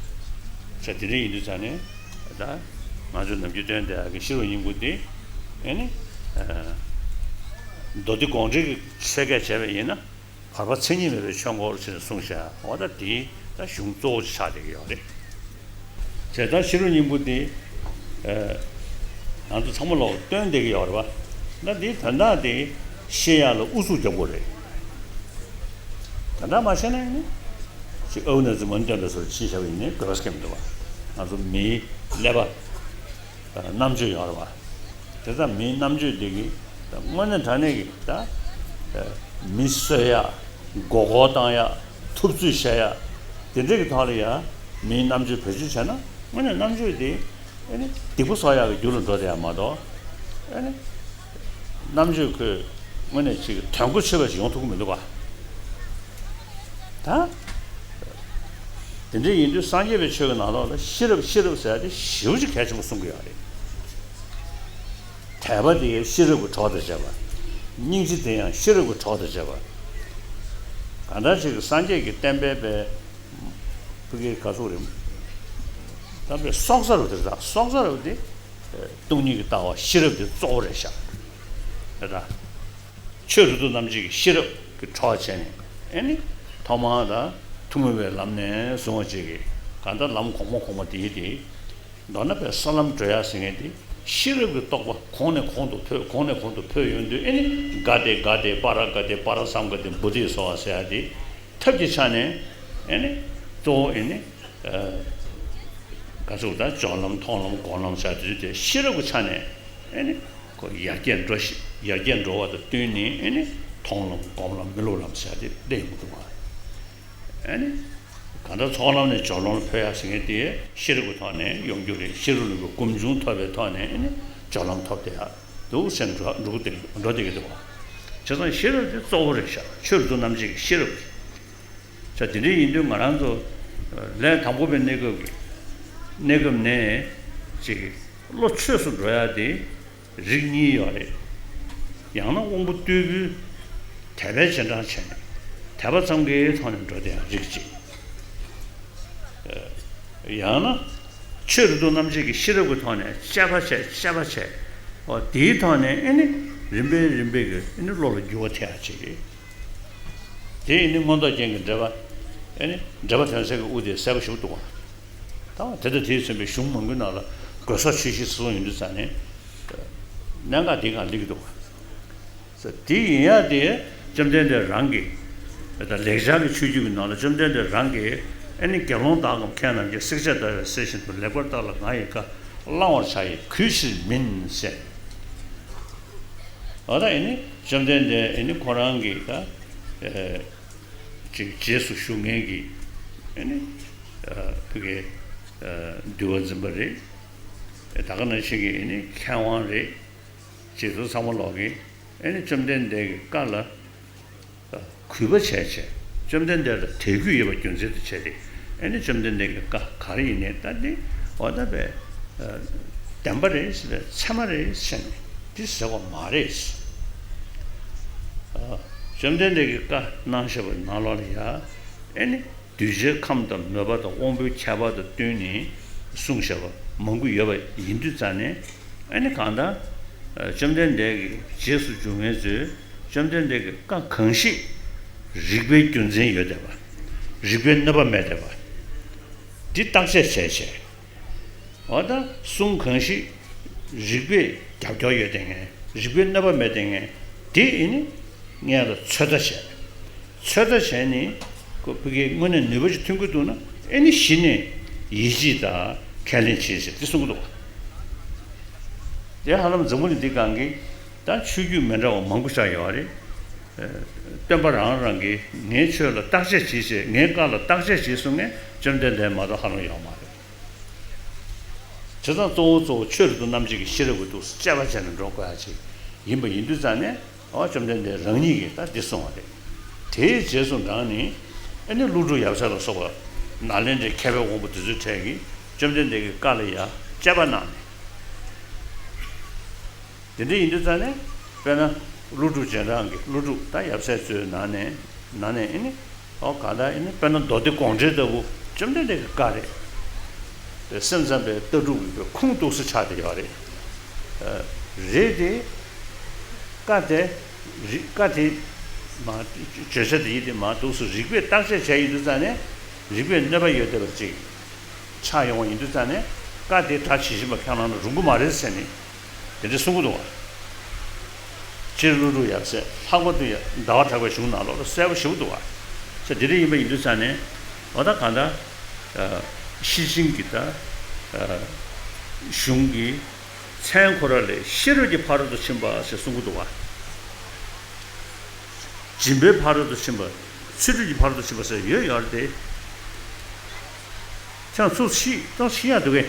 ས་དེ་འདྲ་ཡིན་དུས་ཙང་ནས། ད་ང་ཚོ་ནམ་རྒྱུན་སྟོན་བསྡད་ཡག་གི་ཤེས་རབ་སྙིང་པོ་འདི། ཨེ་ནི། མདོ་སྡེ་དགོངས་འགྲེལ་གྱི་ཚད་བཀལ་བྱས་པ་ཡིན་ན། བར་པ་མཚན་ཉིད་མེད་པའི་ཆོས་འཁོར་ཞེས་གསུངས་བཞག་འོ་ད་འདི་ད་གཞུང་གཙོ་བོ་ཆགས་བསྡད་ཀྱི་ཡོད་རེད། བྱས་ཙང་ཤེས་རབ་སྙིང་པོ་འདི། ཨེ། ང་ཚོ་ཚང་མ་ལོག་སྟོན་བསྡད་ཀྱི་ཡོད་རེད་བ། ད་འདི་དོན་དག་འདི་ཤེས་ཡག་ལ་ཨུ་ཚུགས་རྒྱབ་དགོས་རེད། དོན་དག་མ་ཤེས་ན་ཡིན་ན། ཅིག་ཨའུ་ན་ཙི་མོན་སྟོན་པའི་སོར་ཕྱིན་བཞག་པ་ཡིན་ནའི་དགོས་པ་སྐྱེ་མི་འདུག་བ། ང་ཚོ་མིའི་ཀླད་པ། རྣམ་དཔྱོད་ཡོད་རེད་བ། དེ་ལྟར་མིའི་རྣམ་དཔྱོད་འདི་གིས་དངོས་གནས་དྲང་གནས་ཀྱི་ད། མི་གསོད་ཡག་མགོ་སྐོར་བཏང་ཡག་ཐུབ་ཚོད་བྱེད་ཡག་དེ་འདྲ་གི་ཐོག་ལ་ཡ། མིའི་རྣམ་དཔྱོད་བེད་སྤྱོད་བྱས་ན། དངོས་གནས་རྣམ་དཔྱོད་དེ། ཨེ་ནི། སྡིག་པ་གསོག་ཡག་གི་རྒྱུ་ལ་འགྲོ་བསྡད་ཡག་མ་གཏོགས། ཨེ་ནི། རྣམ་དཔྱོད་ཁོས་དངོས་གནས་ཅིག་དོན་གོ་ཆོད་པ་ཞིག་ཡོང་ཐུབ་ཀྱི་མི་འདུག་ག་ད། དེ་འདྲ་ཡིན་དུས་སངས་རྒྱས་པའི་ཆོས་ཀྱི་ནང་ལོགས་ལ་ཤེས་རབ་ཤེས་རབ་ཟེར་ཡག་དེ་ཞེ་པོ་ཅིག་གལ་ཆེན་པོ་གསུང་གི་ཡོད་རེད། དད་པ་དེ་ཤེས་རབ་ཀྱི་གྲོགས་དང་བཅས་པ། སྙིང་རྗེ་དེ་ཡང་ཤེས་རབ་ཀྱི་གྲོགས་དང་བཅས་པ། གང་ལྟར་ཅིག་སངས་རྒྱས་ཀྱི་བསྟན་པའི་པའི་ཕ་གིའི་ག་ཚོད་རེད། ད་པའི་སྲོག་རྩ་རུ་དེ་རེད། ད་སྲོག་རྩ་རུ་དེ་སྟོང་ཉིད་ཀྱི་ལྟ་བ་ཤེས་རབ་དེ་གཙོ་བོ་རེད་ཤག་རེད་ད། ཆོས་རིག་སྟོང་རྣམ་འབྱེད་ཀྱི་ཤེས་རབ་ཀྱི་གྲོགས་བྱས་ནས། ཨེ་ནི། ཐོག་མར་ད་ཐུན་མོང་བའི་ལམ་ནས་བཟུང་བ་ཅིག་གིས་གང་ལྟར་ལམ་གོང་མ་གོང་མ་དེ་ཡིན་ཏེ། མདོར་ན་པའི་ས་ལམ་བགྲོད་ཡག་ཟེར་མཁན་དེ་ཤེས་རབ་ཀྱི་རྟོགས་པ་གོང་ནས་གོང་དུ་འཕེལ། གོང་ནས་གོང་དུ་འཕེལ་ཡོང་དུས། ཨེ་ནི། ག་ཏེ་ག་ཏེ་པ་ར་ག་ཏེ་པ་ར་སཾ་ག་ཏེ་བོ་དྷི་སྭ་ཝ་ཟེར་ཡག་དེ་ཐབས་ཀྱི་ཆ་ནས། ཨེ་ནི། གཙོ་བོ་ཨེ་ནི། ཨ། ག་ཚོད་ད་སྦྱོར་ལམ་མཐོང་ལམ་སྒོམ་ལམ་ཟེར་ཡག་དེ་ཚོ་དེ་ཤེས་རབ་ཀྱི་ཆ་ནས། ཨེ་ནི། ཁོ་ཡར་རྒྱས་འགྲོ་ཞིང་ཡར་རྒྱས་འགྲོ་བ་དང་བསྟུན་ནས། ཨེ་ནི། མཐོང་ལམ་སྒོམ་ལམ་མི་སློབ་ལམ་ཟེར་ཡག་དེ་སླེབས་ཡོང་གི་འདུག་བ། ཨེ་ནི། གང་ལྟར་ཚོགས་ལམ་ནས་སྦྱོར་ལམ་ལ་འཕོ་ཡག་ཟེར་མཁན་དེ་ཤེས་རབ་ཀྱི་ཐོག་ནས་ཡོང་རྒྱུ་རེད། ཤེས་རབ་ཀྱི་སྒོམ་བྱུང་ཐོབ་པའི་ཐོག་ནས། ཨེ་ནི། སྦྱོར་ལམ་ཐོབ་བསྡད་ཡག་འདུག་ཟེར་འགྲོ་འགྲོ་གི་འདུག་འགྲོ་བསྡད་ཀྱི་འདུག་བ། བྱས་ཙང་ཤེས་རབ་དེ་གཙོ་བོ་རེད་ཤག་ཆོས་རིག་སྟོང་རྣམ་འབྱེད་ཀྱི་ཤེས་རབ་དེ། ས་དེ་འདྲ་ཡིན་དུས་ང་རང་ཚོ་ལས་དང་པོ་པའི་གནས་སྐབས་ཀྱི་གནས་སྐབས་ནས་ཅིག་བློ་ཆོས་སུ་འགྲོ་ཡག་དེ་རིགས་གཉིས་ཡོད་རེད། ཡང་ན་དབང་པོ་རྟུལ་པོའི་དད་པས་རྗེས་འབྲང་བྱས་ནས། དད་པ་ཙམ་གྱི་ཐོག་ནས་འགྲོ་བསྡད་ཡག་རིགས་གཅིག་ཡང་ན་ཆོས་རིག་སྟོང་རྣམ་འབྱེད་ཀྱི་ཤེས་རབ་ཀྱི་ཐོག་ནས་དཔྱད་པ་བྱས་དཔྱད་པ་བྱས། འོ་དེའི་ཐོག་ནས་ཨེ་ནི་རིམ་པས་རིམ་པས་ཀྱིས་ཨེ་ནི་བློ་ལ་འགྱུར་བ་ཐེབས་ཡག་ཅིག་རེད། དེ་ཨེ་ནི་མངོན་རྟོགས་རྒྱན་གྱི་འགྲེལ་པ། ཨེ་ནི་འགྲེལ་པ་དོན་གསལ་གྱི་དབུ་དེ་གསལ་པོ་ཞེ་པོ་འདུག་བ། ད་དེ་དང་དེས་མཚོན་པའི་གཞུང་མང་པོའི་ནང་ལ་དགོས་ས་ཆོས་བཞི་གསུངས་ཡོང་དུས་ཙང་ནས། གནད་འགག་འདི་གང་སླེབས་ཀྱི་འདུག་བ། དེ་ཡིན་ཡག་དེ་བཅོམ་ལྡན་འདས་རང་གིས། ད་ལེགས་སྦྱར་གྱི་ཆོས་བརྒྱུད་ཀྱི་ནང་ལ་བཅོམ་ལྡན་འདས་རང་གིས། ཨེ་ནི་དགེ་སློང་དག་གམ་མཁས་རྣམས་ཀྱིས། བསྲེག་བཅད་ལྟ་བའི་གསེར་བཞིན་དུ། ལེགས་པར་བརྟགས་ལ་ང་ཡི་བཀའ། བླང་བར་བྱ་ཡི་གུས་ཕྱིར་མིན་ཟེར། འོ་ད་ཨེ་ནི་བཅོམ་ལྡན་འདས་ཨེ་ནི་ཁོ་རང་གི་ད་ཨེ་ཅིག་རྗེས་སུ་ཞུགས་མཁན་གྱི་ཨེ་ནི་ཨ་ཕ་གི་ཨ་འདུལ་བ་འཛིན་པ་རེད། ད་ག་ནང་བཞིན་གྱི་ཨེ་ནི་མཁས་དབང་རེད། རྗེས་སུ་ཚང་མ་ལོག་གི་ཨེ་ནི་བཅོམ་ལྡན་འདས་ཀྱི་བཀའ་ལ་གུས་པ་བྱས་བྱས། བཅོམ་ལྡན་འདས་ལ་དད་གུས་ཡོད་པ་རྒྱུ་མཚན་དུ་བྱས་ཏེ། ཨེ་ནི་བཅོམ་ལྡན་འདས་ཀྱི་བཀའ་ག་རེ་ཡིན་ནའི་ད་འདི་འོ་ད་པའི་བདེན་པ་རེད་ཟེར་བའི་ཚད་མ་རེད་ཟེར་ནས་འདི་ཟེར་བ་མ་རེད། བཅོམ་ལྡན་འདས་ཀྱིས་བཀའ་གནང་བཞག་པའི་ནང་ལོགས་ལ་ཡ་ཨེ་ནི་གདུལ་བྱའི་ཁམས་དང་མོས་པ་དང་དབང་པོའི་ཁྱད་པར་དང་བསྟུན་ནས་གསུངས་བཞག་པ་མང་པོ་ཡོད་པ་ཡིན་དུས་ཙང་ནས། ཨ་ནི་གང་ལྟར་བཅོམ་ལྡན་འདས་ཀྱི་རྗེས་སུ་འཇུག་མཁན་ཚོས་བཅོམ་ལྡན་འདས་ཀྱི་བཀའ་གང་ཞིག་རིགས་པའི་རྒྱུ་མཚན་ཡོད་བསྡད་པ། རིགས་པའི་གནོད་པ་མེད་བསྡད་པ། འདི་བརྟག་དཔྱད་བྱས་བྱས། འོ་ད་གསུང་གང་ཞིག་རིགས་པས་རྒྱབ་སྐྱོར་ཡོད་བསྡད་མཁན། རིགས་པའི་གནོད་པ་མེད་བསྡད་མཁན་དེ་ཨེ་ནི་ངས་ལ་ཚོད་ལྟ་བྱས། ཚོད་ལྟ་བྱས་ནས་ཁོ་ཕ་གིའི་དངོས་གནས་ནུས་པ་ཅིག་ཐོན་གྱི་འདུག་ན་ཨེ་ནི་གཞི་ནས་ཡིད་ཆེས་དང་ཁས་ལེན་བྱེད་ཟེར་དེ་གསུང་གི་འདུག་བ། དེ་ཧ་ལམ་འཛམ་བུ་གླིང་འདི་སྒང་གི་ད་ཆོས་བརྒྱུད་མི་འདྲ་བ་མང་པོ་ཆགས་ཡོད་རེད། སྟོན་པ་རང་རང་གིས་ངའི་ཆོས་ལ་བརྟག་དཔྱད་བྱེད་ཅེས། ངའི་བཀའ་ལ་བརྟག་དཔྱད་བྱེད་གསུང་མཁན་བཅོམ་ལྡན་འདས་མ་གཏོགས་ཧ་ལམ་ཡོད་མ་རེད། བྱས་ཙང་གཙོ་བོ་གཙོ་བོ་ཆོས་རབ་ཏུ་རྣམ་འབྱེད་ཀྱི་ཤེས་རབ་ཀྱི་ཐོག་དཔྱད་པ་བྱས་ནས་འགྲོ་དགོས་ཡ་ཅིག་ཡིན་པ་ཡིན་དུས་ཙང་ནས། ཨོ་བཅོམ་ལྡན་འདས་རང་ཉིད་ཀྱིས་ད་འདི་གསུངས་པ་རེད། དེའི་རྗེས་སུ་འབྲངས་ནས་ཨ་ནི་ཀླུ་སྒྲུབ་ཡབ་སྲས་ལ་སོགས་པ་ནཱ་ལེནྡྲའི་མཁས་པའི་དབང་པོ་དེ་ཚོའི་གྲས་ཀྱིས་བཅོམ་ལྡན་འདས་ཀྱི་བཀའ་ལ་ཡ་དཔྱད་པ་གནང་ནས། དེ་འདྲ་ཡིན་དུས་ཙང་ནས་དཔེར་ན་ཀླུ་སྒྲུབ་རྗེས་འབྲང་གི་ཀླུ་སྒྲུབ་ད་ཡབ་སྲས་ཚོའི་ནང་ནས་ནང་ནས་ཨེ་ནི་ཨོ་གང་ལྟར་ཨེ་ནི་དཔེར་ན་མདོ་སྡེ་དགོངས་འགྲེལ་ལྟ་བུ་བཅོམ་ལྡན་འདས་ཀྱི་བཀའ་རེད། དེ་སེམས་ཙམ་པའི་ལྟ་གྲུབ་ཀྱི་ཁུངས་གཏུགས་སུ་ཆགས་བསྡད་ཡོད་རེད། རེད་དེ། བཀའ་དེ་རིག་བཀའ་དེ་མ་བརྗོད་བྱ་དེ་ཡིན་དེ་མ་འདུག་སུ་རིགས་པས་བརྟག་དཔྱད་བྱས་ཡིན་དུས་ཙང་ནས་རིགས་པས་གནོད་པ་ཡོད་བསྡད་པ་ཅིག་ཆགས་ཡོང་བ་ཡིན་དུས་ཙང་ནས་བཀའ་དེ་གྲ་ཇི་བཞིན་པ་ཁས་བླངས་ན་རུང་གི་མ་རེད་ཟེར་ནས་དེ་འདྲ་གསུང་གི་འདུག་བ། སྤྱིར་ཀླུ་སྒྲུབ་ཡབ་སྲས་ལྷག་པར་དུ་ཡང་ཟླ་བ་གྲགས་པའི་གཞུང་ནང་ལོགས་ལ་གསལ་པོ་ཞེ་པོ་འདུག་བ། ཟེར་དེ་འདྲ་ཡིན་པ་ཡིན་དུས་ཙང་ནས་འོ་ད་གང་ལྟར་ཤེར་ཕྱིན་གྱི་ད་གཞུང་གི་མཚན་ཁོ་ར་ལས་ཤེས་རབ་ཀྱི་ཕ་རོལ་ཏུ་ཕྱིན་པ་ཞེས་གསུང་གི་འདུག་བ། སྦྱིན་པའི་ཕ་རོལ་ཏུ་ཕྱིན་པ། ཚུལ་ཁྲིམས་ཀྱི་ཕ་རོལ་ཏུ་ཕྱིན་པ་ཟེར་ཡོད་ཡོད་རེད་དེ། ཁྱེད་ཚོ་ཤི་ཏོག་ཤི་ཡག་འདུག་གས།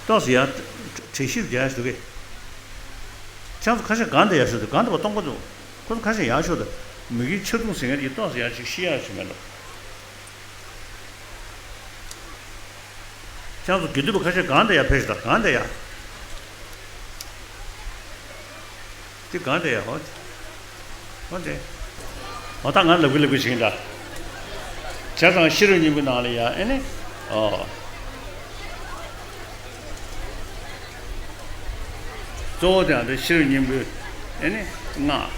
ཏོག་ཙམ་ཡར་དྲན་ཤེས་རྒྱག་ཡག་འདུག་གས། ཁྱེད་ཚོ་ཁ་ཤས་གང་དུ་ཡར་ཤོག་དུ་གང་དུ་བ་གཏོང་གི་འདུག་ཁོ་ཚོ་ཁ་ཤས་ཡར་ཤོག་དུ་མི་གིའི་ཆ་རྡུང་ཟེར་མཁན་གྱི་ཏོག་ཙམ་ཡར་ཅིག་ཤི་ཡག་ཞིག་མེད་ལོ། ཁྱེད་ཚོ་དགེ་འདུན་པ་ཁ་ཤས་གང་དུ་ཡར་ཕེབས་ཤིག་དང་གང་དུ་ཡར། དེ་གང་དེ་ཡ་ཧོ། ཧོ་དེ། ཧོ་ད་ང་ལབ་གི་ལབ་གི་བྱེད་ཀྱིན་འདྲ། བྱས་ཙང་ཤེས་རབ་སྙིང་པོའི་ནང་ལ་ཡ་ཨེ་ནི། ཨོ། གཙོ་བོ་དེ་ཡང་དེ་ཤེས་རབ་སྙིང་པོའི་ཨེ་ནི་སྔགས།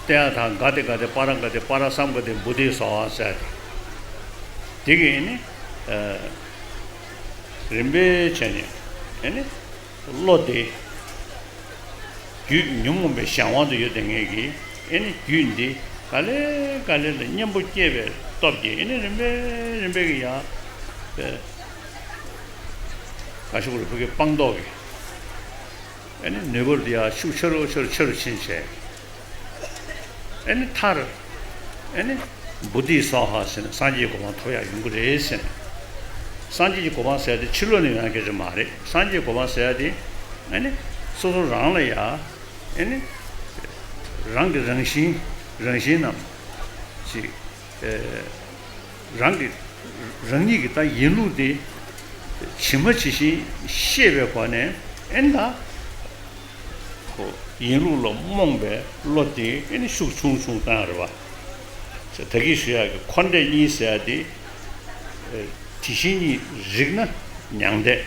ཏདྱ་ཐཱ་ག་ཏེ་ག་ཏེ་པཱ་ར་ག་ཏེ་པཱ་ར་སཾ་ག་ཏེ་བོ་དྷི་སྭཱ་ཧཱ་ཟེར་ཏེ། དེ་གི་ཨེ་ནི། རིམ་པས་བྱས་ནས་ཨེ་ནི། བློ་དེ། རྒྱུད་ཉོན་མོངས་པའི་གཞན་དབང་དུ་ཡོད་བསྡད་མཁན་གྱི་ཨེ་ནི་རྒྱུད་འདི་ག་ལེ་ག་ལེ་ལ་གཉེན་པོ་སྐྱེས་པའི་སྟོབས་ཀྱིས་ཨེ་ནི་རིམ་པས་རིམ་པས་ཀྱི་ཡང་ག་ཤུག་རུ་ཕུག་གི་སྤངས་རྟོགས་ཀྱི་ཨེ་ནི་ནུས་པ་འདི་ཡང་ཤུགས་ཆེ་རུ་ཆེ་རུ་ཆེ་རུ་ཕྱིན་བྱས། ཨེ་ནི་མཐར། ཨེ་ནི། བོ་དྷི་སྭཱ་ཧཱ་ཟེར་ནས་སངས་རྒྱས་ཀྱི་གོ་འཕང་ཐོབ་ཡག་ཡོང་གི་རེད་ཟེར་ནས། སངས་རྒྱས་ཀྱི་གོ་འཕང་ཟེར་ཡག་དེ་ཕྱི་ལོགས་ནས་ཡོང་ཡག་སྐད་ཆ་མ་རེད། སངས་རྒྱས་ཀྱི་གོ་འཕང་ཟེར་ཡག་དེ། ཨེ་ནི། སོ་སོ་རང་ལ་ཡ། ཨེ་ནི། རང་གི་རང་བཞིན། རང་བཞིན་ནམ། ཅིག་ཨེ། རང་གི། རང་ཉིད་ཀྱི་ད་ཡིན་ལུགས་དེ། ཇི་མ་ཇི་བཞིན་ཤེས་པའི་སྒོ་ནས་ཨེ་ནི་ད། ཁོ་ཡིན་ལུགས་ལ་རྨོངས་པའི་བློ་དེ་ཨེ་ནི་ཤུགས་ཆུང་ཆུང་བཏང་རེད་བ། ད་གིན་ཞུ་ཡག་གི་འཁོར་འདས་གཉིས་ཟེར་ཡག་དེ། དེ་བཞིན་ཉིད་རིག་ན་མྱང་འདས།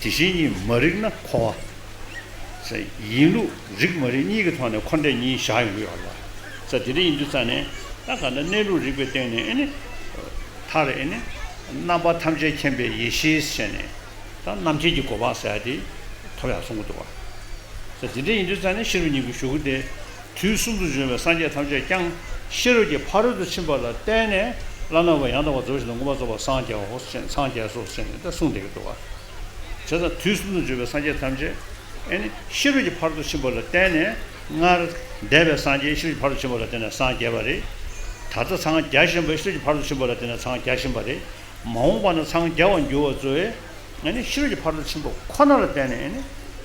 དེ་བཞིན་ཉིད་མ་རིག་ན་འཁོར་བ། ཡིན་ལུགས་རིག་མ་རིག་གཉིས་ཀྱི་ཐོག་ནས་འཁོར་འདས་གཉིས་བཞག་ཡོང་གི་ཡོད་རེད་བ། དེ་འདྲ་ཡིན་དུས་ཙང་ནས་ད་ག་ད་གནས་ལུགས་རིག་པའི་སྟེང་ནས་ཨེ་ནི། མཐར་ཨེ་ནི། རྣམ་པ་ཐམས་ཅད་མཁྱེན་པའི་ཡེ་ཤེས་ཟེར་ནས། ད་རྣམ་མཁྱེན་གྱི་གོ་འཕང་ཟེར་ཡག་དེ་ཐོབ་ཡག་གསུང་གི་འདུག་བ། ད་དེ་འདྲ་ཡིན་དུས་ཙང་ནས་ཤེས་རབ་སྙིང་པོའི་གཞུང་དེ་དུས་གསུམ་དུ་བྱོན་པའི་སངས་རྒྱས་ཐམས་ཅད་ཀྱང་ཤེས་རབ་ཀྱི་ཕ་རོལ་ཏུ་ཕྱིན་པ་ལ་བརྟེན་ནས་བླ་ན་མེད་པ་ཡང་དག་པར་རྫོགས་བྱེད་དང་མངོན་པར་རྫོགས་པར་སངས་རྒྱས་སོ་ཞེས་སངས་རྒྱས་སོ་ཞེས་ནས་ད་གསུངས་བསྡད་ཀྱི་འདུག་བ། བྱས་ཙང་དུས་གསུམ་དུ་བྱོན་པའི་སངས་རྒྱས་ཐམས་ཅད་ཨེ་ནི་ཤེས་རབ་ཀྱི་ཕ་རོལ་ཏུ་ཕྱིན་པ་ལ་བརྟེན་ནས་ སྔར་འདས་པའི་སངས་རྒྱས་ཤེས་རབ་ཀྱི་ཕ་རོལ་ཏུ་ཕྱིན་པ་ལ་བརྟེན་ནས་སངས་རྒྱས་པ་རེད། ད་ལྟ་སངས་རྒྱས་བཞིན་པའི་ཤེས་རབ་ཀྱི་ཕ་རོལ་ཏུ་ཕྱིན་པ་ལ་བརྟེན་ནས་སངས་རྒྱས་བཞིན་པ་རེད། མ་འོངས་པ་ན་སངས་རྒྱས་པར་འགྱུར་བ་ཚོས་ཨ་ནི་ཤེས་རབ་ཀྱི་ཕ་རོལ་ཏུ་ཕྱིན་པ་ཁོ་ན་ལ་བརྟེན་ནས་ཨ་ནི་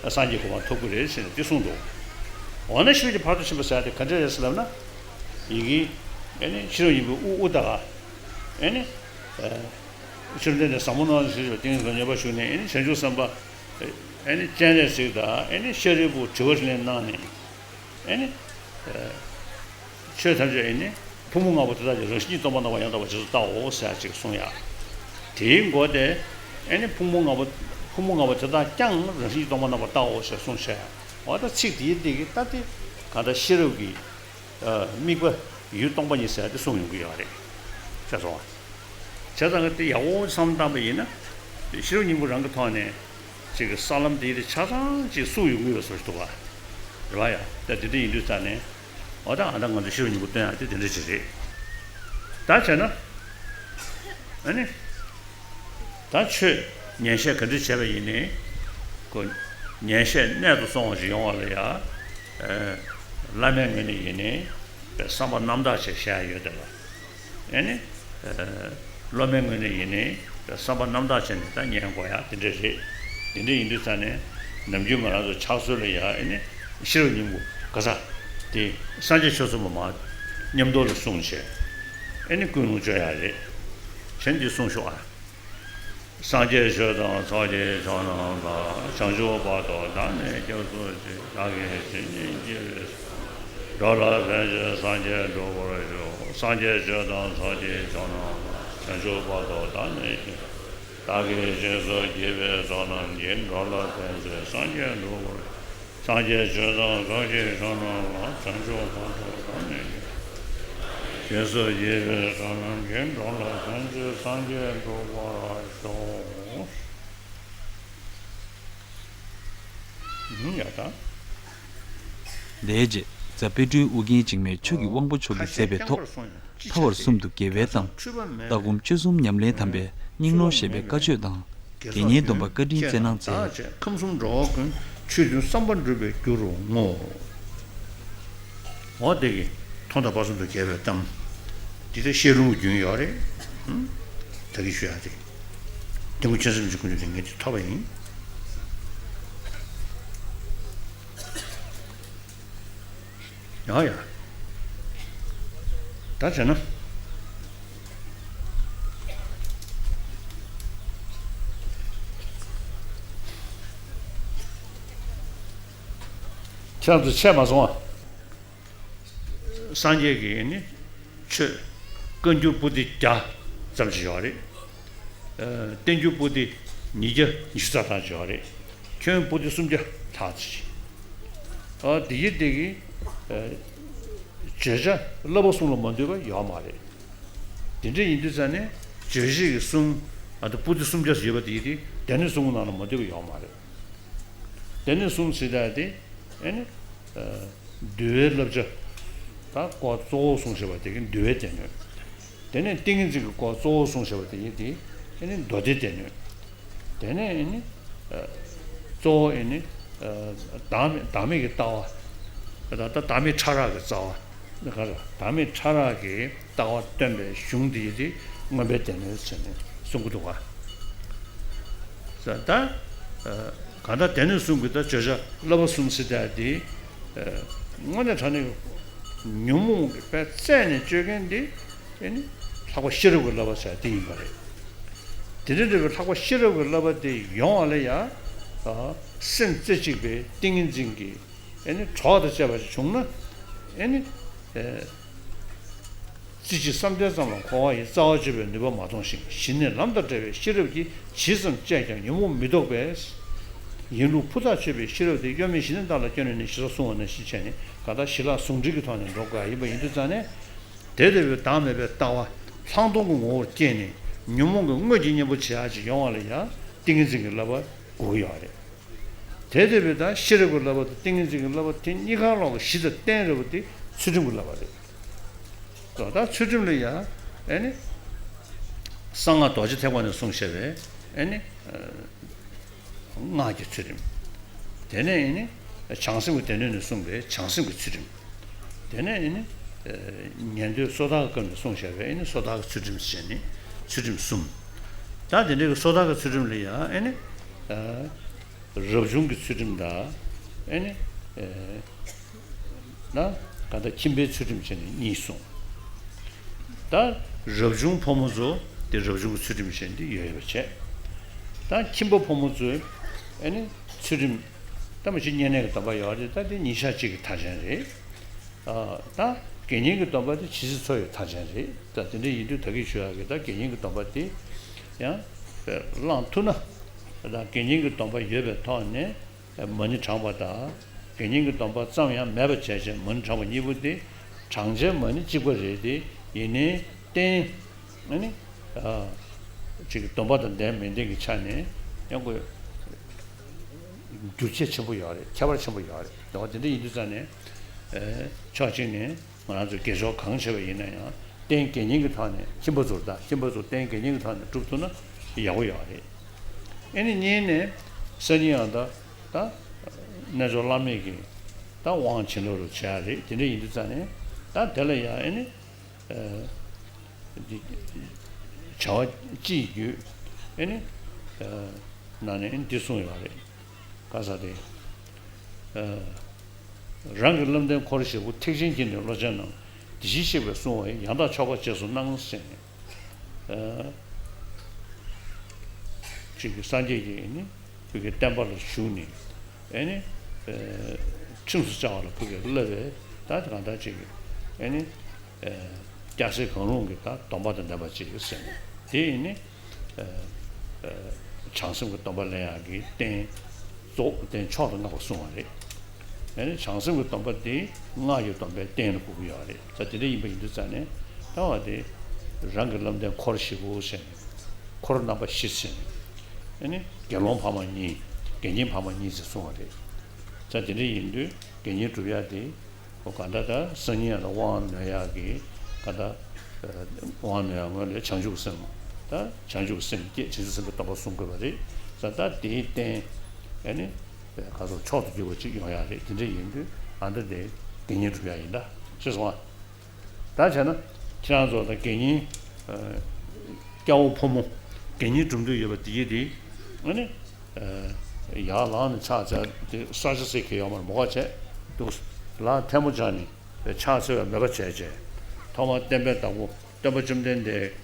སངས་རྒྱས་གོ་འཕང་ཐོབ་ཀྱི་རེད་ཟེར་ནས་འདི་གསུངས་འདུག་འོ་ན་ཤེས་རབ་ཀྱི་ཕ་རོལ་ཏུ་ཕྱིན་པ་ཟེར་ཡ་དེ་ག་འདྲ་རེད་ཟེར་ལབ་ན། ཡི་གེ་ཨ་ནི་ཤེས་རབ་སྙིང་པོའི་དབུ་དབུ་ད་ག་ཨ་ནི། ཨ། ཤེས་རབ་ལྡན་འདས་ཟབ་མོ་སྣང་བ་ཞེས་བྱ་བ་ཏིང་ངེ་འཛིན་ལ་སྙོམས་པར་ཞུགས་ནས་ཨ་ནི་བྱང་ཆུབ་སེམས་དཔའ་ཨ་ནི་སྤྱན་རས་གཟིགས་དང་ཨ་ནི་ཤཱ་རིའི་བུ་དྲི་བ་དྲིས་ལན་གནང་ནས་ཨ་ནི། ཨ། ཆོས་ཐམས་ཅད་ཨ་ནི་ཕུང་པོ་ལྔ་པོ་དེ་དག་ཀྱང་རང་བཞིན་གྱིས་སྟོང་པར་སྣང་བ་ཡང་དག་པར་རྗེས་སུ་བལྟའོ་ཟེར་ཅིག་གསུངས་ཡ། དེའི་མགོ་དེ་ཨ་ནི་ཕུང་པོ་ལྔ་པོ་ཕུང་པོ་ལྔ་པོ་དེ་དག་ཀྱང་རང་བཞིན་གྱིས་སྟོང་པར་སྣང་བར་བལྟའོ་ཞེས་གསུངས་བྱས། འོ་ད་ཚིག་དེའི་སྟེང་གི་ད་དེ་གང་ལྟར་ཤེས་རབ་ཀྱི་ཨ། དམིགས་པ་ཡུལ་སྟོང་པ་ཉིད་ཟེར་ཡ་དེ་གསུངས་ཡོང་གི་ཡོད་རེད། ཤེས་སོང་ང་། བྱས་ཙང་དེ་ཡག་པོ་བསམ་བློ་བཏང་པ་ཡིན་ན། ཤེས་རབ་སྙིང་པོ་རང་གི་ཐོག་ནས་ཅིག་གི་ས་ལམ་དེ་དེ་ཆ་ཚང་ཅིག་བསུབ་ཡོང་གི་ཡོད་བཟོ་ཞིག་འདུག་ག་རེད་བ་ཡ། ད་དེ་འདྲ་ཡིན་དུས་ཙང་ནས། འོ་ད་ཨ་ད་ང་ཚོ་ཤེས་རབ་སྙིང་པོ་སྟོན་ཡ་དེ་དེ་འདྲ་ཅིག་རེད། ད་བྱས་ན། ཨ་ནི། ད་ཆོས་ཉན་བཤད་ག་འདྲ་བྱས་པ་ཡིན་ནའི། ཁོ་ཉན་བཤད་གནད་དུ་སོང་བ་ཞིག་ཡོང་བ་ལ་ཡ། ཨ། བླ་མའི་ངོས་ནས་ཡིན་ནའི་བསམ་པ་རྣམ་དག་ཅིག་བཤད་ཡ་ཡོད་དེ་ལ། ཨ་ནི། ཨ། སློབ་མའི་ངོས་ནས་ཡིན་ནའི་བསམ་པ་རྣམ་དག་བྱས་ནས་ད་ཉན་དགོས་ཡ་དེ་འདྲ་རེད། དེ་འདྲ་ཡིན་དུས་ཙང་ནས་ནམ་རྒྱུན་ང་རང་ཚོ་ཕྱག་སྲོལ་ལ་ཡ་ཨ་ནི་ཤེས་རབ་སྙིང་པོ་ག་ས་དེ་སངས་རྒྱས་ཆོས་གསུངས་པ་མ་མཉམ་དུ་ལ་གསུངས་བྱས་ཨ་ནི་ཀུན་སློང་བཅོས་ཡ་རེད། བྱས་འདི་གསུངས་ཤོག་ཨ། སངས་རྒྱས་ཆོས་དང་ཕྱོགས་ཀྱི་ཕྱོགས་རྣམས་ལ། བྱང་ཆུབ་བར་དུ་བདག་ནི་སྐྱབས་སུ་མཆི། བདག་གིས་ཇི་སྙེད་བགྱིས་པའི་འགྲོ་ལ་ཕན་ཕྱིར་སངས་རྒྱས་འགྲུབ་པར་ཤོག་སངས་རྒྱས་ཆོས་དང་ཕྱོགས་ཀྱི་ཕྱོགས་རྣམས་ལ། བྱང་ཆུབ་བར་དུ་བདག་ནི་སྐྱབས། བདག་གིས་སྦྱིན་སོགས་བགྱིས་པའི་ཚོགས་རྣམས་ཀྱིས། འགྲོ་ལ་ཕན་ཕྱིར་སངས་རྒྱས་འགྲུབ་པར། སངས་རྒྱས་ཆོས་དང་ཕྱོགས་ཀྱི་ཕྱོགས་རྣམས་ལ། བྱང་ཆུབ་བར་དུ་བདག་ནི་སྐྱབས། སྦྱིན་སོགས་བགྱིས་པའི་ཚོགས་རྣམས་ཀྱིས། འགྲོ་ལ་ཕན་ཕྱིར་སངས་རྒྱས་འགྲུབ་པར་ཤོག་ཡ་ད། དེའི་རྗེས་རྫ་དཔལ་སྤྲུལ་ཨུ་རྒྱན་འཇིགས་མེད་ཆོས་ཀྱི་དབང་པོ་མཆོག་གིས་མཛད་པའི་ཐོག་མཐའ་བར་གསུམ་དུ་དགེ་བའི་གཏམ། ལྟ་སྒོམ་སྤྱོད་གསུམ་ཉམས་ལེན་དམ་པའི་སྙིང་ནོར་ཞེས་པའི་བཀའ་ཆོས་དང་། དགེ་བསྙེན་སྡོམ་པ་བཀའ་དྲིན་བསྩལ་གནང་མཛད། ཁམས་གསུམ་འགྲོ་བ་ཀུན་ཆོས་མཐུན་བསམ་པ་འགྲུབ་པའི་རྒྱུ་རུ་བསྔོ། འོ་དེ་གི་ཐོག་མཐའ་བར་གསུམ་དུ་དགེ་བའི་གཏམ། འདི་ལྟར་བཤད་ལུང་རྒྱུན་ཡོད་རེད། ད་གི་ཞུ་ཡ་དེ། དེ་མོ་ཁྱོད་སེམས་ཀྱི་ཀུན་སློང་དེ་ངས་དེ་ཐོབ་པ་ཡིན། ཡ་ཡ། ད་བྱས་ན། ཁྱེད་རང་ཚོ་ཆད་མ་སོང་ཨ། སངས་རྒྱས་ཀྱི་ནི་ཆོས་བཀའ་འགྱུར་པོ་ཏི་བརྒྱ་ཙམ་ཞིག་ཡོད་རེད། ཨ། བསྟན་འགྱུར་པོ་ཏི་ཉིས་བརྒྱ་ཉི་ཤུ་རྩ་ཐམ་ཞིག་ཡོད་རེད། ཁྱོན་པོ་ཏི་སུམ་བརྒྱ་ལྷག་ཙམ་ཞིག་ཨ། དེ་ཡི་སྟེང་གི། ཨ། བརྗོད་བྱ་བསླབ་པ་གསུམ་ལ་མ་འདུས་པ་ཡོད་མ་རེད། དེ་འདྲ་ཡིན་དུས་ཙང་ནས་བརྗོད་བྱེད་ཀྱི་གསུང་། ཨ། ད་པོ་ཏི་སུམ་བརྒྱ་ཙམ་ཡོད་པ་དེ་ཡི་དེ་སྡེ་སྣོད་གསུམ་གྱི་ནང་ལ་མ་འདུས་པ་ཡོད་མ་རེད། སྡེ་སྣོད་གསུམ་ཟེར་ཡ་དེ་ཨ་ནི། ཨ། འདུལ་བའི་བསླབ་བྱ། ད་སྐོར་གཙོ་བོ་གསུངས་བཞག་པ་དེ་གི་འདུལ་བའི་སྡེ་སྣོད། དེ་ནས་ཏིང་ངེ་འཛིན་གྱི་སྐོར་གཙོ་བོ་གསུངས་བཞག་པ་དེ་ཡི་དེ་ཨ་ནི་མདོ་སྡེའི་སྡེ་སྣོད། དེ་ནས་ཨ་ནི། ཨ། གཙོ་བོ་ཨ་ནི། ཨ། བདག་མེད་བདག་མེད་ཀྱི་ལྟ་བ། ད་ད་བདག་མེད་ཕྲ་རགས་ཀྱི་རྩ་བ། ག་རེ། བདག་མེད་ཕྲ་རགས་ཀྱི་ལྟ་བ་སྟོན་པའི་གཞུང་འདི་ཡི་དེ་མངོན་པའི་སྡེ་སྣོད་ཟེར་ནས་གསུང་གི་འདུག་ག་ས་ད། ཨ། གང་ལྟར་སྡེ་སྣོད་གསུམ་གྱི་ད་བརྗོད་བྱ་བསླབ་པ་གསུམ་ཟེར་ཡ་དེ། ཨ། དངོས་གནས་དྲང་གནས་ཉོན་མོངས་ཀྱི་དཔེ་རྩད་ནས་གཅོད་མཁན་དེ་ཨ་ནི་ལྷག་པ་ཤེས་རབ་ཀྱི་བསླབ་པ་ཟེར་ཡ་དེ་ཡིན་པ་རེད། དེ་འདྲ་འདྲ་བའི་ལྷག་པ་ཤེས་རབ་ཀྱི་བསླབ་པ་དེ་ཡོང་བ་ལ་ཡ། ཨ། སེམས་རྩེ་གཅིག་པའི་ཏིང་ངེ་འཛིན་གྱི་ཨ་ནི་གྲོགས་དང་བཅས་པ་ཞིག་བྱུང་ན། ཨ་ནི། ཨ། རྩེ་གཅིག་བསམ་གཏན་ཙམ་ལ་འཁོར་བ་ཡི་རྩ་བ་གཅོད་པའི་ནུས་པ་མ་མཐོང་ཞིང་། ཞི་གནས་ལམ་དང་བྲལ་བའི་ཤེས་རབ་ཀྱིས་ཇི་ཙམ་དཔྱད་ཀྱང་ཉོན་མོངས་མི་ལྡོག་པས། ཡིན་ལུགས་ཕུ་ཐག་ཆོད་པའི་ཤེས་རབ་དེ་གཡོ་མེད་ཞི་གནས་བདག་ལ་སྐྱོན་ནི་མེད་ཞེས་གསུངས་པ་ནང་བཞིན་བྱས་ནས་གང་ལྟར་ཞི་ལྷག་ཟུང་འབྲེལ་གྱི་ཐོག་ནས་འགྲོ་དགོས་ཡིན་པ་ཡིན་དུས་ཙང་ནས། དེ་ལྟ་བུའི་བདག་མེད་པའི་ལྟ་བ་ལྷག་མཐོང་གི་ངོ་བོར་སྐྱེས་ནས་ཉོན་མོངས་ཀྱི་དངོས་ཀྱི་གཉེན་པོ་བྱེད་ཡག་ཅིག་ཡོང་བ་ལ་ཡང་ཏིང་ངེ་འཛིན་གྱི་བསླབ་པ་དགོས་ཀྱི་ཡོད་རེད། དེ་ལྟ་བུའི་ད་ཤེས་རབ་ཀྱི་བསླབ་པ་དང་ཏིང་ངེ་འཛིན་གྱི་བསླབ་པ་དེ་གཉིས་ཀ་ལོག་གི་གཞི་དང་རྟེན་རེད་པ་དེ་ཚུལ་ཁྲིམས་ཀྱི་བསླབ་པ་རེད། ད་ཚུལ་ཁྲིམས་ལ་ཡང་ཨ་ནི་གསང་སྔགས་རྡོ་རྗེ་ཐེག་པ་ནས་གསུངས་བཞག་པའི་ཨ་ནི་སྔགས་ཀྱི་ཚུལ་ཁྲིམས། དེ་ནས་ཨ་ནི་ བྱང་སེམས་ཀྱི་སྡེ་སྣོད་ནས་གསུངས་པའི་བྱང་སེམས་ཀྱི་ཚུལ་ཁྲིམས། དེ་ནས་ཨེ་ནི་ཉན་ཐོས་སོ་ཐར་གྱི་སྐབས་ནས་གསུངས་བཞག་པའི་ཨེ་ནི་སོ་ཐར་གྱི་ཚུལ་ཁྲིམས་ཟེར་ནས་ཚུལ་ཁྲིམས་གསུམ། ད་དེ་འདྲའི་གི་སོ་ཐར་གྱི་ཚུལ་ཁྲིམས་ལ་ཡང་ཨེ་ནི་རབ་བྱུང་གི་ཚུལ་ཁྲིམས་དང་ཨེ་ནི། ན། གང་ལྟར་ཁྱིམ་པའི་ཚུལ་ཁྲིམས་བྱས་ནས་གཉིས་གསུངས། ད་རབ་བྱུང་ཕོ་མོ་ཚོ་དེ་རབ་བྱུང་གི་ཚུལ་ཁྲིམས་བྱས་ནས་ཡོད་ཡོད་པ་བྱས། ད་ཁྱིམ་པ་ཕོ་མོ་ཚོས་ཨེ་ནི་ཚུལ་ཁྲིམས་ད་མ་གཞི་བསྙེན་གནས་ཀྱི་སྡོམ་པ་ཡོད་རེད། ད་དེ་ཉིན་ཞག་གཅིག་གི་མཐའ་ཅན་རེད། ད་དགེ་བསྙེན་གྱི་སྡོམ་པ་དེ་ཇི་སྲིད་འཚོ་བའི་མཐའ་ཅན་རེད། ད་དེ་འདྲ་ཡིན་དུས་ད་གིན་ཞུ་ཡག་གི་ད་དགེ་བསྙེན་གྱི་སྡོམ་པ་དེ་ཡང་བླངས་ཐུབ་ན། ད་དགེ་བསྙེན་གྱི་སྡོམ་པ་ཡོད་པའི་ཐོག་ནས། མ་ཎི་བགྲངས་པ་དང་། དགེ་བསྙེན་གྱི་སྡོམ་པ་ཙམ་ཡང་མེད་པ་བྱས་བྱས་མ་ཎི་བགྲངས་པ་གཉིས་པོ་དེ་བགྲང་བྱའི་མ་ཎི་གཅིག་པ་རེད་དེ། ཡིན་ནའི་རྟེན་ཨ་ནི་ཨ་ཅིག་སྡོམ་པ་དང་ལྡན་མི་ལྡན་གྱི་ཆ་ནས་ཡང་ཁོ་འགྱུར་བྱེད་ཆེན་པོ་ཡོད་རེད། ཁྱད་པར་ཆེན་པོ་ཡོད་རེད། དེ་འདྲ་ཡིན་དུས་ཙང་ནས་ཕྱོགས་གཅིག་ནས། ང་རང་ཚོས་དགེ་སྦྱོར་གང་བྱས་པ་ཡིན་ན་ཡང་རྟེན་དགེ་བསྙེན་གྱི་ཐོག་ནས་ཁྱིམ་པ་ཚོར་དང་ཁྱིམ་པ་ཚོར་རྟེན་དགེ་བསྙེན་གྱི་ཐོག་ནས་སྒྲུབ་ཐུབ་ན་ཡག་པོ་ཡོད་རེད། ཨེ་ནི་གཉིས་ནས་སང་ཉིན་ཡང་ད་ད་རྣལ་འབྱོར་བླ་མེད་ཀྱི་ད་དབང་བྱིན་རླབས་རུ་བྱས་རེད། དེ་འདྲ་ཡིན་དུས་ཙང་ནས་ད་དེ་ལ་ཡང་ཨེ་ནི་བྱ་བ་སྤྱི་ཡི་རྒྱུད་ཨེ་ནི་ནང་ནས་འདི་གསུངས་ཡོད་རེད། ག་ས་དེ། རང་གི་བསླབ་ལྡན་འཁོར་བཞི་པོ། ཐེག་ཆེན་གྱི་ནི་བློ་ཅན་རྣམས། དེ་བཞིན་གཤེགས་པས་གསུང་བ་ཡི། ཡང་དག་ཆོག་པར་རྗེས་སུ་གནང་ཟེར་ནས། ཅིག་གི་སངས་རྒྱས་ཀྱིས་ནི་བོད་ཀྱི་བསྟན་པ་ལ་ཞུགས་ནས་ཨེ་ནི་ཁྲིམས་སུ་བཅའ་བ་ལ་བོད་ཀྱི་བསླབ་པའི་ད་གང་ལྟར་ཅིག་གི་ཨེ་ནི། སྐྱ་སེར་གང་རུང་གི་ད་སྡོམ་པ་དང་ལྡན་པ་ཅིག་ཟེར་ནས་དེ་ཡིན་ནི། བྱང་སེམས་ཀྱི་སྡོམ་པ་ལེན་ཡག་གི་རྟེན་གཙོ་བོ་རྟེན་མཆོག་ཏུ་བསྔགས་པ་གསུངས་པ་རེད། ཨེ་ནི་བྱང་སེམས་ཀྱི་སྡོམ་པ་དེ་སྔགས་ཀྱི་སྡོམ་པའི་རྟེན་ལ་གོ་གི་ཡོད་རེད། ད་དེ་འདྲ་ཡིན་པ་ཡིན་དུས་ཙང་ནས་ད་བ་དེ་རང་གི་བསླབ་ལྡན་འཁོར་བཞི་པོ་ཟེར་ནས་འཁོར་རྣམ་པ་བཞི་ཟེར་ནས་ཨེ་ནི་དགེ་སློང་འཕགས་མ་གཉིས། དགེ་བསྙེན་འཕགས་མ་གཉིས་ཟེར་གསུངས་པ་རེད། ད་དེ་འདྲ་ཡིན་དུས་དགེ་བསྙེན་སྒྲུབ་ཡག་དེ། ཨོ་ག་འདྲ་ད་སང་ཉིན་ཡང་ལ་དབང་ནོད་ཡག་གི་ག་འདྲ། དབང་ནོད་ཡག་སྔོན་ལ་བྱང་ཆུབ་སེམས། ད་བྱང་ཆུབ་སེམས་བསྐྱེད་བྱང་ཆུབ་སེམས་དཔའི་སྡོམ་པ་གསུང་དགོས་པ་རེད། ད་ད་དེའི་རྟེན་ཨེ་ནི་ག་ཚོད་མཆོག་ཏུ་གྱུར་པ་ཅིག་ཡོང་ཡག་རེད། དེ་འདྲ་ཡིན་དུས་ཨ་འདྲ་དེ་དགེ་བསྙེན་སྒྲུབ་ཡག་ཡིན་ད་ཤེས་སོང་ཨ། ད་བྱས་ན་ཁྱེད་རང་ཚོ་ད་དགེ་བསྙེན་སྐྱ་བོ་ཕོ་མོ་དགེ་བསྙེན་སྒྲུབ་འདོད་ཡོད་པ་དེ་ཡིན་དེ་ཨ་ནི། ཡར་ལངས་ནས་ཕྱག་འཚལ་ཏེ་ས་ཆ་སེ་གེ་ཡོང་མར་མོ་ཁ་བྱས་འདུག་ལ་ཐལ་མོ་སྦྱར་ནས་ཕྱག་འཚལ་བའི་མོས་པ་བྱས་རྗེས་ཐོག་མར་བསྟན་པའི་བདག་པོ་སྟོན་པ་བཅོམ་ལྡན་འདས་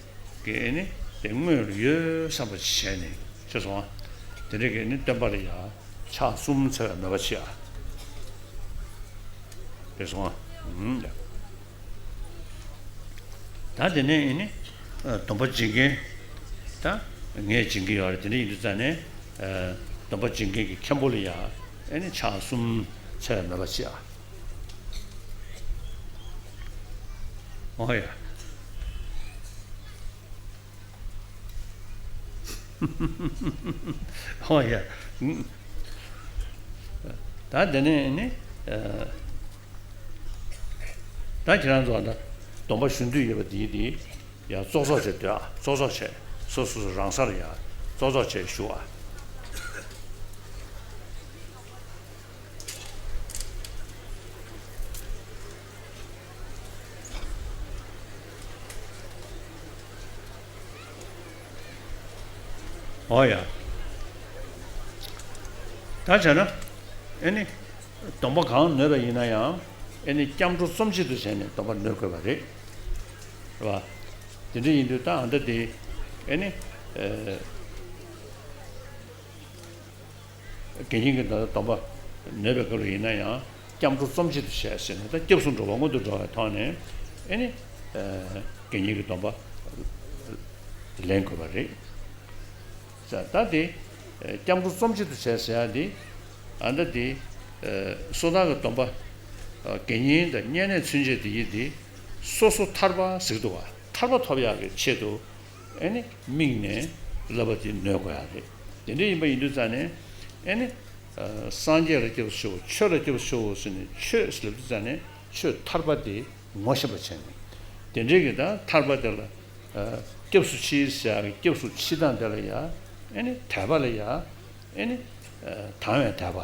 ཀྱི་ཨེ་ནི་དེ་དངོས་ལ་ཡོད་བསམ་པ་བྱས་ནས་ཤེས་སོང་ཨ། དེ་འདྲ་གི་ཨེ་ནི་སྟོན་པ་ལ་ཡང་ཕྱག་གསུམ་འཚལ་བའི་མོས་པ་བྱེད་ཨ། ཤེས་སོང་ཨ། ད་དེ་ནས་ཨེ་ནི་སྡོམ་པ་འབྱིན་མཁན། ད་ངས་འབྱིན་གྱི་ཡོད་རེད། དེ་འདྲ་ཡིན་དུས་ཙང་ནས་སྡོམ་པ་འབྱིན་མཁན་གྱི་མཁན་པོ་ལ་ཡང་ཨེ་ནི་ཕྱག་གསུམ་འཚལ་བའི་མོས་པ་བྱེད་ཨ། ཨོ་ཡ། ཨོ་ཡ། ད་དེ་ནས་ནི། ད་ཁྱེད་རང་ཚོ་ད་སྡོམ་པ་ཞུ་འདོད་ཡོད་པ་དེ་དེ་ཡ་ཙོག་ཙོག་བྱས་སྡོད་ཨ། ཙོག་ཙོག་བྱས་སོ་སོ་སོ་རང་སར་ཡ་ཙོག་ཙོག་བྱས་ཞུ་ཨ། ཨོ་ཡ། ད་བྱས་ན་ཨེ་ནི། སྡོམ་པ་གང་ནོད་པ་ཡིན་ན་ཡང་ཨེ་ནི་སྐྱབས་འགྲོ་རྩོམ་གཅིག་ཏུ་བྱས་ནས་སྡོམ་པ་ནོད་དགོས་པ་རེད། རེད་བ། དེ་འདྲ་ཡིན་དུས་ད་ཨ་མདའ་དེ་ཨེ་ནི། དགེ་བསྙེན་གྱི་ད་སྡོམ་པ་ནོད་པའི་སྐབས་ལ་ཡིན་ན་ཡང་སྐྱབས་འགྲོ་རྩོམ་གཅིག་ཏུ་བྱས་ཟེར་ནས་ད་སྐྱབས་སུ་འགྲོ་བ་སྔོན་དུ་འགྲོ་བའི་ཐོག་ནས་ཨེ་ནི་དགེ་བསྙེན་གྱི་སྡོམ་པ་ལེན་དགོས་པ་རེད། ད་དེ་སྐྱབས་འགྲོ་རྩོམ་གཅིག་ཏུ་བྱས་ཟེར་ཡ་དེ་ཨ་ད་དེ་སོ་ཐར་གྱི་སྡོམ་པ་དགེ་བསྙེན་དང་བསྙེན་གནས་ཚུན་ཆད་དེ་ཡི་དེ་སོ་སོ་ཐར་པ་ཟེར་གྱི་འདུག་བ། ཐར་པ་ཐོབ་ཡག་གི་ཆེད་དུ། ཨེ་ནི་དམིགས་ནས་བསླབ་པ་དེ་ནོད་དགོས་ཡག་རེད། དེ་འདྲ་ཡིན་པ་ཡིན་དུས་ཙང་ནས་ཨེ་ནི། སངས་རྒྱས་ལ་སྐྱབས་སུ་མཆིའོ། ཆོས་ལ་སྐྱབས་སུ་མཆིའོ་ཟེར་ནས་ཆོས་ཟེར་ལབ་དུས་ཙང་ནས་ཆོས་ཐར་པ་དེ་ངོ་ཤེས་པ་བྱས་ནས། དེ་འདྲའི་གི་ད་ཐར་པ་དེ་ལ་སྐྱབས་སུ་མཆི་ཟེར་ཡག་གི་སྐྱབས་སུ་མཆི་སྟངས་དེ་ལ་ཡ་ཨེ་ནི་དད་པ་ལ་ཡ་ཨེ་ནི་དང་བའི་དད་པ།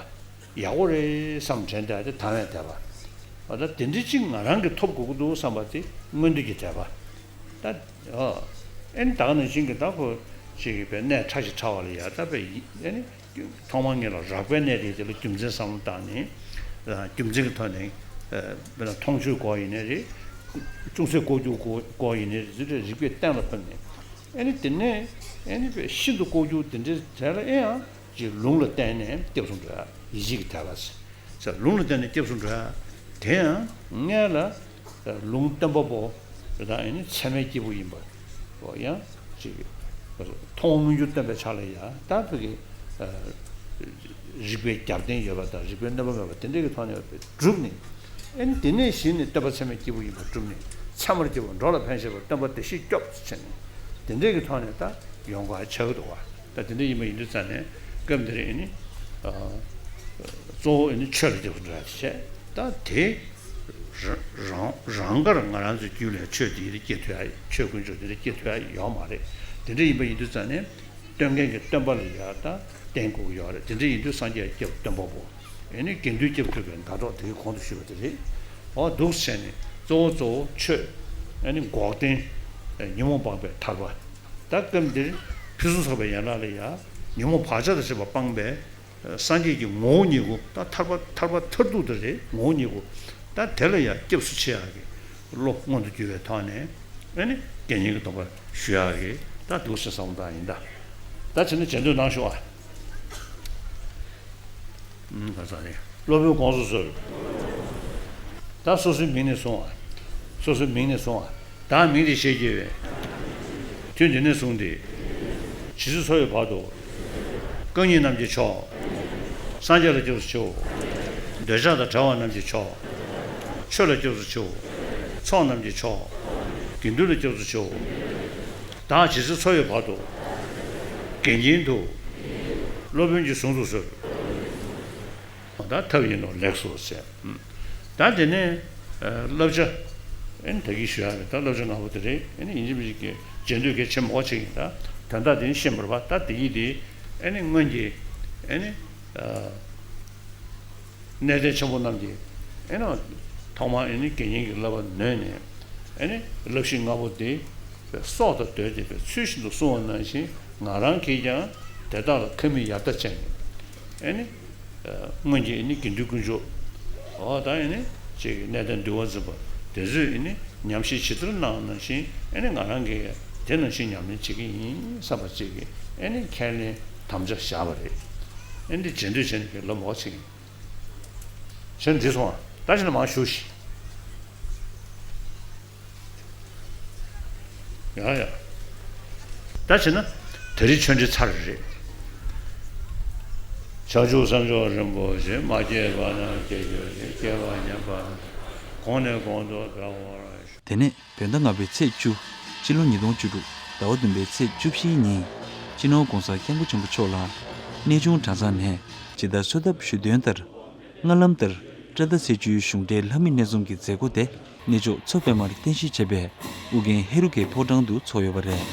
ཡག་པོ་རེད་བསམ་དྲན་བསྡད་དེ་དང་བས་བསྡད་པ། འོ་ད་དེ་འདྲའི་གཅིག་ང་རང་གིས་ཐོབ་དགོས་ཀྱི་འདུག་བསམ་པ་དེ་མངོན་འདོད་ཀྱིས་བསྡད་པ། ད་ཨ་ཨེ་ནི་ད་ག་ནང་བཞིན་གྱི་ད་ཁོ་ཅིག་གི་བས་གནས་ཕྲ་ཞིང་ཕྲ་བ་ལ་ཡ་ད་བས་ཨེ་ནི་ཐོག་མར་ངེད་ལ་རགས་པའི་གནས་དེ་དེ་ལ་རྒྱུ་མཚན་བསམ་བློ་བཏང་ནས་རྒྱུ་མཚན་གྱི་ཐོག་ནས་དཔེར་ན་མཐོང་ཆོས་སྐོར་ཡིན་ནའི་རེད། ཅུང་ཟད་ལྐོག་གྱུར་སྐོར་ཡིན་ནའི་རེད། རིགས་པས་གཏན་ལ་ཕབ་ནས་ཨེ་ནི་དེ་ནས་ཨེ་ནི་བས་ཤིན་ཏུ་ལྐོག་གྱུར་དེ་འདྲའི་གྲས་ལ་ཨེ་ཡང་། ཅིག་ལུང་ལ་བརྟེན་ནས་སྐྱབས་སུ་འགྲོ་ཡ། ཡིད་ཆེས་ཀྱིས་དད་པ་ཟེར། ལུང་ལ་བརྟེན་ནས་སྐྱབས་སུ་འགྲོ་ཡ། དེ་ཡང་སྔོན་ལ་ལུང་སྟོན་པ་པོ་དང་ཨེ་ནི་ཚད་མའི་སྐྱེས་བུ་ཡིན་པ། ཡང་ཅིག་མཐོང་བ་མངོན་གྱུར་སྟོན་པའི་ཆ་ལ་ཡ་ད་བོད་ཀྱི་རིགས་པའི་རྒྱབ་རྟེན་ཡོད་པ་དང་རིགས་པའི་གནོད་པ་མེད་པ་དེ་འདྲའི་གི་ཐོག་ནས་བསྒྲུབས་ནས། ཨེ་ནི་དེ་ནས་གཞི་ནས་སྟོན་པ་ཚད་མའི་སྐྱེས་བུ་ཡིན་པ་བསྒྲུབས་ནས། ཚད་མར་སྐྱེས་བུ་འགྲོ་ལ་ཕན་བཞེད་པ་སྟོན་པ་བདེ་གཤེགས་སྐྱོབ་ཟེར་ནས་དེ་འདྲའི་གི་ཐོག་ནས་ད་ཡོང་དགོས་ཆགས་ཀྱི་འདུག་བ། ད་དེ་འདྲ་ཡིན་པ་ཡིན་དུས་ཙང་ནས་སྐབས་འདིར་ཨེ་ནི་གཙོ་བོ་ཨེ་ནི་ཆོས་ལ་སྐྱབས་སུ་འགྲོ་ཡ་དེ་བྱས། ད་དེ་རང་རང་གར་ང་རང་ཚོའི་རྒྱུད་ལ་ཆོས་དེ་ཡིན་དེ་སྐྱེ་ཐུབ་ཡ། ཆོས་དཀོན་མཆོག་དེ་འདྲ་སྐྱེ་ཐུབ་ཡ་ཡོད་མ་རེད། དེ་འདྲ་ཡིན་པ་ཡིན་དུས་ཙང་ནས། སྟོན་མཁན་གྱི་སྟོན་པ་ལ་ཡ་ད་བརྟེན་དགོས་ཀྱི་ཡོད་རེད། དེ་འདྲ་ཡིན་དུས་སངས་རྒྱས་སྐྱབས་སྟོན་པ་པོ། ཨེ་ནི་དགེ་འདུན་སྐྱབས་ཐུབ་པའི་མདའ་གྲོགས་དེ་གོང་དུ་ཞུས་པ་དེ་རེད། འོ་འདུག་བྱས་ནས་གཙོ་བོ་གཙོ་བོ་ཆོས། ཨེ་ནི་འགོག་བདེན། ཉོན་མོངས་སྤངས་པའི་ཐར་པ། ད་སྐབས་འདིར་ཕུན་སུམ་ཚོགས་པའི་ཡན་ལག་ལ་ཡ། ཉོན་མོངས་བག་ཆགས་དང་བཅས་པ་སྤངས་པའི་སངས་རྒྱས་ཀྱི་ངོ་བོ་ཉིད་སྐུ། ད་ཐར་པ་ཐར་པ་མཐར་ཐུག་དེ་རེད། ངོ་བོ་ཉིད་སྐུ། ད་དེ་ལ་ཡང་སྐྱབས་སུ་མཆི་ཡག་གི་བློ་མངོན་དུ་གྱུར་བའི་ཐོག་ནས་ཨེ་ནི་དགེ་བསྙེན་གྱི་སྡོམ་པ་ཞུ་ཡག་གི་ད་འདུག་སེ་བསམ་བློ་བཏང་ཡིན་ད། ད་བྱས་ན་མཇལ་འདོད་གནང་ཤོག་ཨ། ཨུམ་ག་ས་རེད། སློབ་དཔོན་དགོངས་སུ་གསོལ། ད་སོ་སོའི་མིང་ནས་གསུང་ཨ། སོ་སོའི་མིང་ནས་གསུང་ཨ། བདག་མིང་འདི་ཞེས་བགྱི་བའི། དུས་འདི་ནས་བཟུང་སྟེ། ཇི་སྲིད་འཚོ་བའི་བར་དུ། རྐང་གཉིས་རྣམས་ཀྱི་མཆོག། སངས་རྒྱས་ལ་སྐྱབས་སུ་མཆིའོ། འདོད་ཆགས་དང་བྲལ་བ་རྣམས་ཀྱི་མཆོག། ཆོས་ལ་སྐྱབས་སུ་མཆིའོ། ཚོགས་རྣམས་ཀྱི་མཆོག། དགེ་འདུན་ལ་སྐྱབས་སུ་མཆིའོ། བདག་ཇི་སྲིད་འཚོ་བའི་བར་དུ། དགེ་བསྙེན་དུ། སློབ་དཔོན་གྱིས་གཟུངས་སུ་གསོལ། ད་ཐབས་ཡིན་ནོ་ལེགས་སོ་ཟེར། ད་དེ་ནས་བསླབ་བྱ་ཨེ་ནི་ད་གིན་ཞུ་ཡག་རེད། ད་བསླབ་བྱ་ལྔ་པོ་དེ་རེད། ཨེ་ནི་ཡིན་གཅིག་མིན་གཅིག་གི་བྱེད་འདོད་གལ་ཆེན་མོ་ཅིག་ཡིན། ད་དོན་དག་དེ་ནི་ཤེས་མ་རེད་པ། ད་དེ་ཡིན་དེ་ཨེ་ནི་སྔོན་གྱི་ཨེ་ནི་གནས་བརྟན་ཆེན་པོ་རྣམས་ཀྱིས་ཨེ་ནི་ཐོག་མར་ཨེ་ནི་དགེ་བསྙེན་གྱི་བསླབ་པ་ནོད་ནས་ཨེ་ནི་བསླབ་གཞི་ལྔ་པོ་དེ་སྲོག་དང་བསྡོས་ཏེ་ཚུལ་བཞིན་དུ་བསྲུང་བ་ནང་བཞིན་ང་རང་གིས་ཀྱང་དེ་དག་ལ་ཁ་མིག་ཡར་ལྟ་བྱས་ནས་ཨེ་ནི། སྔོན་གྱི་ཨེ་ནི་དགེ་འདུན་དཀོན་མཆོག་འོ་ད་ཨེ་ནི་ཅིག་གནས་བརྟན་འདུལ་བ་འཛིན་པ་དེ་ཚོས་ཨེ་ནི་ཉམས་ཞིབ་ཇི་ལྟར་གནང་བ་ནང་བཞིན་ཨེ་ནི་ང་རང་གིས་དེ་ནང་བཞིན་ཉམས་ལེན་བྱེད་ཀྱི་ཡིན་བསམ་པ་ཅིག་གིས་ཨེ་ནི་ཁས་ལེན་དམ་བཅའ་བཞག་པ་རེད། ཨེ་ནི་བྱེད་འདོད་བྱས་ནས་ལབ་མོ་ཅིག་ཡིན། བྱས་ནས་འགྲིག་སོང་ཨ། ད་བྱས་ན་མར་བཞུགས་ཤིག་ཡ་ཡ། ད་བྱས་ན་དེ་རིང་ཆོས་འབྲེལ་ཚར་རེད། བྱང་ཆུབ་སེམས་མཆོག་རིན་པོ་ཆེ། མ་སྐྱེས་པ་རྣམས་སྐྱེ་གྱུར་ཅིག། སྐྱེས་པ་ཉམས་པ་རྣམས་གོང་ནས་གོང་དུ་འཕེལ་བར་ཤོག། དེ་ནས་བོད་ཟླ་ལྔ་པའི་ཚེས་བཅུ། སྤྱི་ལོ་ཉིས་སྟོང་བཅུ་དྲུག་ཟླ་བ་བདུན་པའི་ཚེས་བཅུ་བཞིའི་ཉིན། སྤྱི་ནོར་༧གོང་ས་༧སྐྱབས་མགོན་ཆེན་པོ་མཆོག་ལ་གནས་ཆུང་གྲྭ་ཚང་ནས་ཇི་ལྟར་གསོལ་ཐབ་ཞུས་དོན་ལྟར། སྔར་ལམ་ལྟར་ཊ་ཊ་ཚེས་བཅུའི་གཞུང་འབྲེལ་ལྷ་མིའི་གནས་ཚོམས་ཀྱི་མཛད་སྒོ་དེ་གནས་མཆོག་མཚོ་པདྨར་རྟེན་གཞི་བྱས་པའི་ཨུ་རྒྱན་ཧེ་རུ་ཀའི་ཕོ་བྲང་དུ་འཚོགས་ཡོད་པ་རེད།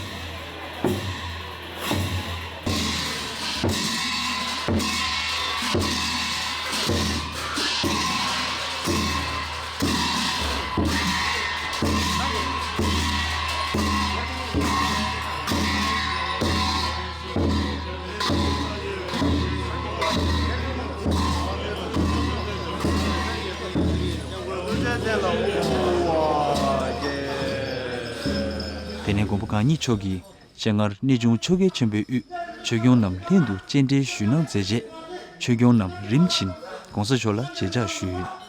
དེ་ནས་མགོན་པོ་གང་ཉིད་མཆོག་གིས་སྤྱན་སྔར་གནས་ཆུང་ཆོས་རྒྱལ་ཆེན་པོའི་དབུས་ཆོས་སྐྱོང་རྣམས་ལྷན་དུ་སྤྱན་འདྲེན་ཞུས་གནང་མཛད་རྗེས། ཆོས་སྐྱོང་རྣམས་རིམ་བཞིན་༧གོང་ས་མཆོག་ལ་མཇལ་ཕྱག་ཞུས།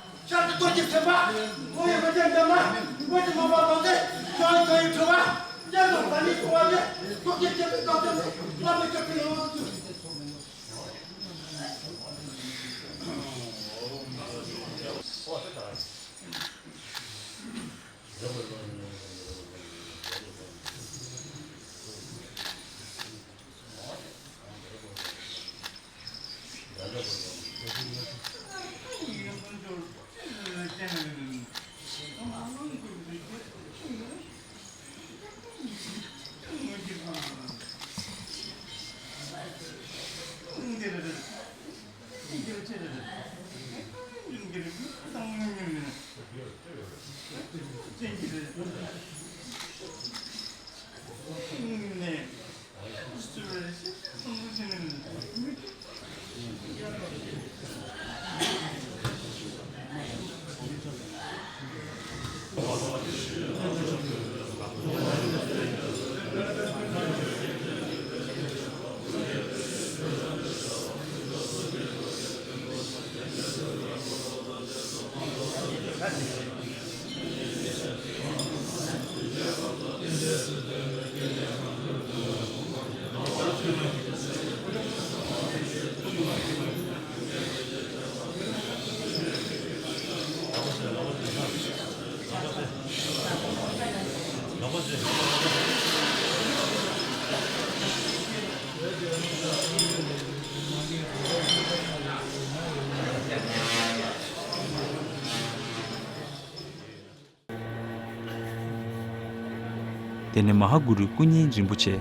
དེ་ནས་མ་ཧཱ་གུ་རུ་སྐུ་བརྙན་རིན་པོ་ཆེ་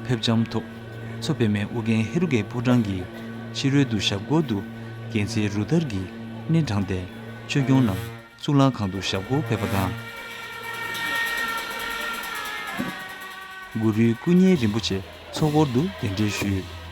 ཕེབས་བྱམས་ཐོག་མཚོ་པདྨའི་ཨོ་རྒྱན་ཧེ་རུ་ཀའི་ཕོ་བྲང་གི་ཕྱི་རོལ་དུ་ཞབས་སྐོར་དུ་རྒྱལ་མཚན་རུ་དར་གྱིས་སྣེ་དྲངས་ཏེ་ཆོས་སྐྱོང་རྣམས་གཙུག་ལག་ཁང་དུ་ཞབས་སྐོར་ཕེབས་པ་དང་། གུ་རུའི་སྐུ་བརྙན་རིན་པོ་ཆེ་ཚོགས་འཁོར་དུ་གདན་འདྲེན་ཞུས།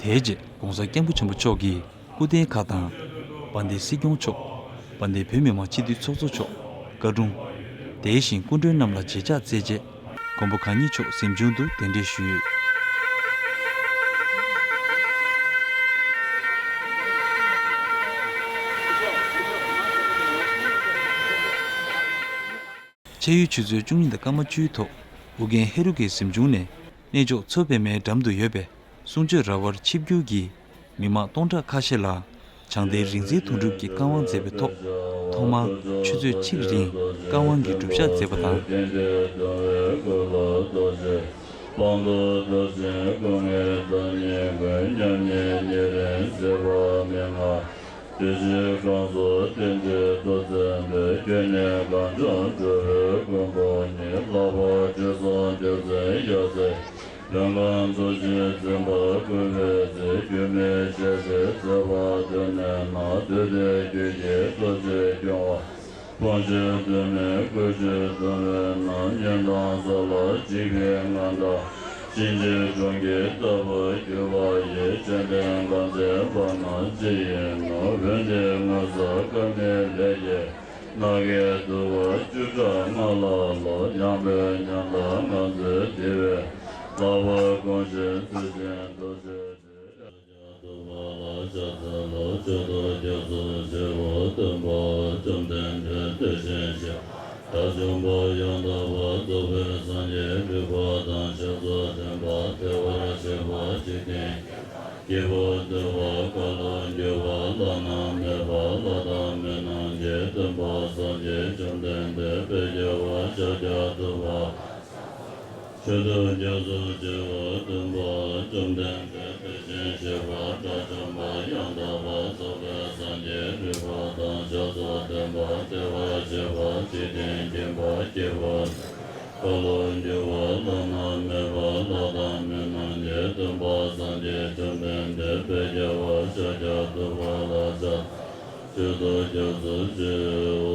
དེའི་རྗེས་༸གོང་ས་༸སྐྱབས་མགོན་ཆེན་པོ་མཆོག་གིས་སྐུ་རྟེན་ཁག་དང་། དཔལ་ལྡན་སྲིད་སྐྱོང་མཆོག་དཔལ་ལྡན་བོད་མི་མང་སྤྱི་འཐུས་ཚོགས་གཙོ་མཆོག་བཀའ་དྲུང་། དེ་བཞིན་སྐུ་མགྲོན་རྣམས་ལ་མཇལ་ཕྱག་བསྩལ་རྗེས། མགོན་པོ་གང་ཉིད་མཆོག་གཟིམ་ཆུང་དུ་གདན་འདྲེན་ཞུས། ཕྱེད་ཡོལ་ཆུ་ཚོད་བཅུ་གཉིས་དང་སྐར་མ་བཅུའི་ཐོག་ཨོ་རྒྱན་ཧེ་རུ་ཀའི་གཟིམ་ཆུང་ནས་གནས་མཆོག་མཚོ་པདྨའི་འགྲམ་དུ་ཡོད་པའི་གསུང་ཆོས་ར་བར་ཆིབས་བསྒྱུར་གྱིས་མི་མང་སྟོང་ཕྲག་ཁ་ཤས་ལ་བྱང་གཏེར་རིག་འཛིན་དོན་གྲུབ་ཀྱི་བཀའ་དབང་མཛད་པའི་ཐོག་ཐོག་མར་ཆུ་ཚོད་གཅིག་རིང་བཀའ་དབང་གི་སྒྲུབ་ཞག་མཛད་པ་དང་། དེ་རྗེས་གང་ཟག་རྟེན་འབྲེལ་ཐོག་མཚན་པའི་ཁྱོན་ནས་གངས་ལྗོངས་འགྲོ་བའི་མགོན་པོ་ཉིད་ལྷག་པར་ཁྲི་སྲོང་ལྡེ་བཙན་ཡབ་སྲས་བོད་ཁམས་རྡོ་རྗེ་འཛིན་པ་སྐུ་བལྟམས་ཚེ་སྒྱུ་མའི་ཞལ་ཟས་བརྩེ་བ་དོན་གནས་ན་དུས་མཐའི་རྒྱུད་ཀྱི་ཐུགས་རྗེ་སྐྱོང་བ། ཕོ་མཆོད་དུ་མའི་སྐུ་མཆོད་དུ་མའི་ནང་ཉོན་དང་ས་ལ་འཇིགས་པའི་མངའ་བདག་གཤིན་རྗེ་གདོན་བགེགས་ལྟ་བུར་གྱུར་པ་ཡི་མཆོད་རྟེན་གང་མཛད་པ་ན་ཅི་ཡིན་ནོ། འོན་ཏེ་ངོ་མཚར་དཀར་མོའི་ལས་ཀྱི་སྣ་བརྒྱད་འདུ་བ་བཅུ་ཕྲག་ལྔ་ལ་ལོ་ཡངས་པའི་ཉམས་དང་ངང་ཚུལ་དེ་བས་ལྷག་པར་དགོངས་ཤིང་ཚུལ་བཞིན་དུ་བྱེད་ཅིང་། ཐུབ་པ་ལ་ཕྱག་འཚལ་ལོ། མཆོད་དོ་སྐྱབས་སུ་མཆིའོ། སྟོན་པ་བཅོམ་ལྡན་འདས་དེ་བཞིན་གཤེགས་པ་དགྲ་བཅོམ་པ་ཡང་དག་པར་རྫོགས་པའི་སངས་རྒྱས་རིག་པ་དང་ཞབས་སུ་ལྡན་པ། བདེ་བར་གཤེགས་པ་འཇིག་རྟེན་མཁྱེན་པ། སྐྱེས་བུ་འདུལ་བ་མཁའ་ལ་རྒྱུ་བ་བླ་ན་མེད་པ། ལྷ་དང་མི་རྣམས་ཀྱི་སྟོན་པ་སངས་རྒྱས་བཅོམ་ལྡན་འདས་དཔལ་རྒྱལ་བ་ཤཱཀྱ་ཐུབ་པ། མཆོད་དོ་སྐྱབས་སུ་མཆིའོ། སྟོན་པ་བཅོམ་ལྡན་འདས་དེ་བཞིན་གཤེགས་པ་དགྲ་བཅོམ་པ་ཡང་དག་པར་རྫོགས་པའི་སངས་རྒྱས་རིག་པ་དང་ཞབས་སུ་ལྡན་པ། བདེ་བར་གཤེགས་པ་འཇིག་རྟེན་མཁྱེན་པ། སྐྱེས་བུ་མཁའ་ལ་རྒྱུ་བ་བླ་ན་མེད་པ། ལྷ་དང་མི་རྣམས་ཀྱི་སྟོན་པ་སངས་རྒྱས་བཅོམ་ལྡན་འདས་དཔལ་རྒྱལ་བ་ཤཱཀྱ་ཐུབ་པ་ལ་ཕྱག་ཆོས་ཐོབ་སྐྱབས་སུ་མཆིའོ།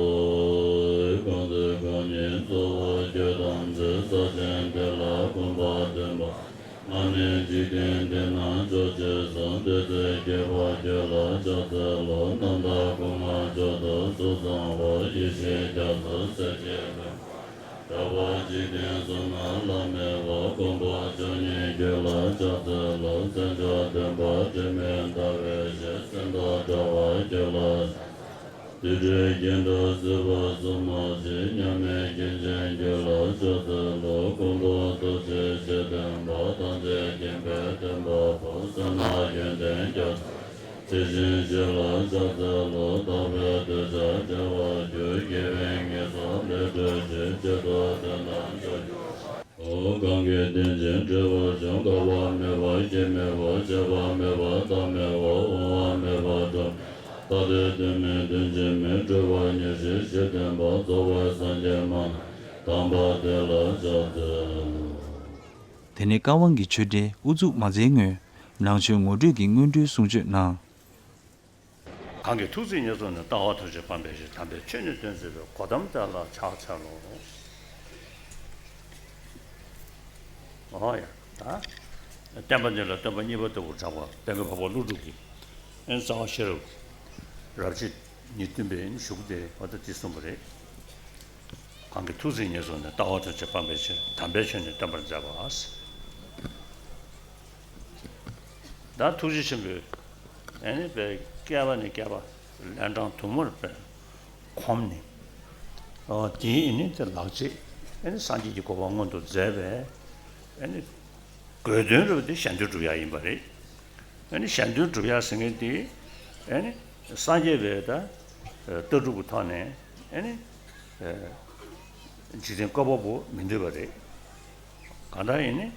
གང་ཚེ་རྐང་གཉིས་རྩ་བ་རྒྱུད་དམ་ཚིག་ས་ཆེན་དེ་ལ་གོམ་པ་བདུན་པ། ང་ནི་འཇིག་རྟེན་འདི་ན་མཆོག་ཅེས་གསུངས། བདུད་རྩི་བརྒྱད་པ་རྒྱུད་ལ་ཕྱག་འཚལ་ལོ། རྣམ་དག་སྐུ་མངའ་མཆོག་ཏུ་གཟུགས་བཟང་པོ། ཡེ་ཤེས་རྒྱ་མཚོ་གསེར་གྱི་ལུས། གྲགས་པ་འཇིག་རྟེན་གསུམ་ན་བླ་མེད་པ། མགོན་པོ་མཆོག་བརྙེས་རྒྱུད་ལ་ཕྱག་འཚལ་ལོ། མཚན་མཆོག་བདུན་པ་དྲི་མེད་ཟླ་བའི་ཞལ། སེམས་རྟོག་བྲལ་བ་རྒྱུད་ལ། དུད་འགྲོའི་སྐྱེ་འགྲོ་སྲིད་པ་གསུམ་མ་མཆིས། མཉམ་མེད་སྐྱེས་ཆེན་རྒྱུད་ལ་ཕྱག་འཚལ་ལོ། མགོན་པོ་ཐུགས་རྗེའི་སྤྱན་ལྡན་པ། བདག་འཛིན་ཀུན་ཕན་བདེན་པ་པོ། བསོད་ནམས་ཡོན་ཏན་རྒྱ་མཚོ། དེ་བཞིན་གཤེགས་ལ་ཕྱག་འཚལ་ལོ། དག་པའི་གདུལ་བྱ་བྱེ་བ་བཅུ། དགེ་བའི་ཉེས་སོགས་ལས་གྲོལ་ཕྱིར། བྱང་ཆུབ་དོན་དམ་མཆོག་གྱུར་པ། འོ། གང་གིས་བསྟན་ཅིང་འགྲོ་བ་སྒྲོལ། འགག་པ་མེད་པ་སྐྱེ་མེད་པ། ཆད་པ་མེད་པ་རྟག་མེད་པ། འོང་བ་མེད་པ་འགྲོ་མེད་པ། རྟག་སྟེ་དོན་མིན་དོན་གཅིག་མིན། སྤྲོས་པ་ཉེར་ཞི་ཞི་བསྟན་པ། རྫོགས་པའི་སངས་རྒྱས་སྨྲ་སྣ་དམ་པ་དེ་ལ་ཕྱག་འཚལ་ལོ། དེ་ནས་བཀའ་དབང་གི་ཆོས་འབྲེལ་དབུ་འཛུགས་མ་མཛད་སྔོན། ནང་ཆོས་ངོ་སྤྲོད་ཀྱི་སྔོན་འགྲོའི་གསུང་ཆོས་གནང་། གང་གིས་ཐུགས་བརྩེ་ཉེར་བཟུང་ནས། ལྟ་བ་ཐམས་ཅད་སྤང་བའི་ཕྱིར། དམ་པའི་ཆོས་ནི་སྟོན་མཛད་པའི། གོ་ཏམ་དེ་ལ་ཕྱག་འཚལ་ལོ། འོ་ཡ། ད་བསྟན་པ་འདི་ལ་སྟོན་པ་གཉིས་པ་ལྟ་བུར་གྲགས་པ་དཔལ་མགོན་འཕགས་པ་ཀླུ་སྒྲུབ་ཀྱི་ཨེ་རྩ་བ་ཤེས་རབ་རབ་བྱེད་ཉིད་བསྟན་པའི་བཞུགས་དེ་འོ་ད་འདི་གསུངས་པ་རེད། གང་གིས་ཐུགས་བརྩེ་ཉེར་བཟུང་ནས། ལྟ་བ་ཐམས་ཅད་སྤང་བའི་ཕྱིར། དམ་པའི་ཆོས་ནི་སྟོན་པར་མཛད་པ། ད་ཐུགས་རྗེ་ཆེན་པོས་ཨེ་ནི་བཀས་བཀལ་བ་ནས་བཀལ་བ་ལན་གྲངས་དུ་མར་བཀལ་གོམས་ནས། ཨོ་དེའི་ཨེ་ནི་དེ་ལག་རྗེས་ཨེ་ནི་སངས་རྒྱས་ཀྱི་གོ་འཕང་མངོན་དུ་མཛད་པའི་ཨེ་ནི་དགོས་དོན་རུ་དེ་གཞན་དོན་སྒྲུབ་ཡ་ཡིན་པ་རེད། ཨེ་ནི་གཞན་དོན་སྒྲུབ་ཡ་ཟེར་མཁན་དེ་ཨེ་ནི་སངས་རྒྱས་པའི་ད་ལྟ་གྲུབ་ཀྱི་ཐོག་ནས་ཨེ་ནི་འཇིག་རྟེན་བཀོད་པ་པོ་མི་འདོད་པ་རེད། གང་ལྟར་ཡིན་ནི།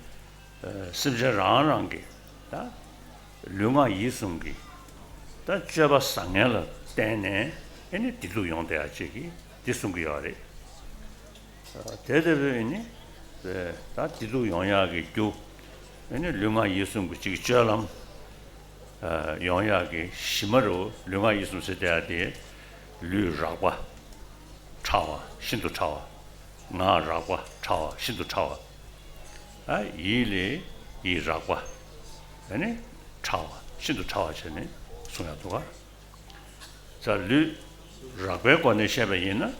སེམས་ཅན་རང་རང་གི་ད་ལུས་ངག་ཡིད་གསུམ་གྱི་ད་སྤྱོད་པ་བཟང་ངན་ལ་བརྟེན་ནས་ཨེ་ནི་བདེ་སྡུག་ཡོང་བསྡད་ཡ་ཅིག་གི་འདི་གསུང་གི་ཡོད་རེད། དེ་ལྟ་བུའི་ཨེ་ནི་ད་བདེ་སྡུག་ཡོང་ཡག་གི་རྒྱུ་ཨེ་ནི་ལུས་ངག་ཡིད་གསུམ་གྱི་ཅིག་སྤྱོད་ལམ་ཡོང་ཡག་གི་གཞི་མ་རུ་ལུས་ངག་ཡིད་གསུམ་ཟེར་བསྡད་ཡ་དེ་ལུས་རགས་པ། ཕྲ་བ་ཤིན་ཏུ་ཕྲ་བ། ངག་རགས་པ་ཕྲ་བ་ཤིན་ཏུ་ཕྲ་བ། ཨ་ཡིད་ལས་ཡིད་རགས་པ། ཨ་ནི་ཕྲ་བ་ཤིན་ཏུ་ཕྲ་བ་བྱས་ནས་གསུང་ཡག་འདུག་ག་ད་ལུས་རགས་པའི་སྒོ་ནས་བཤད་པ་ཡིན་ན་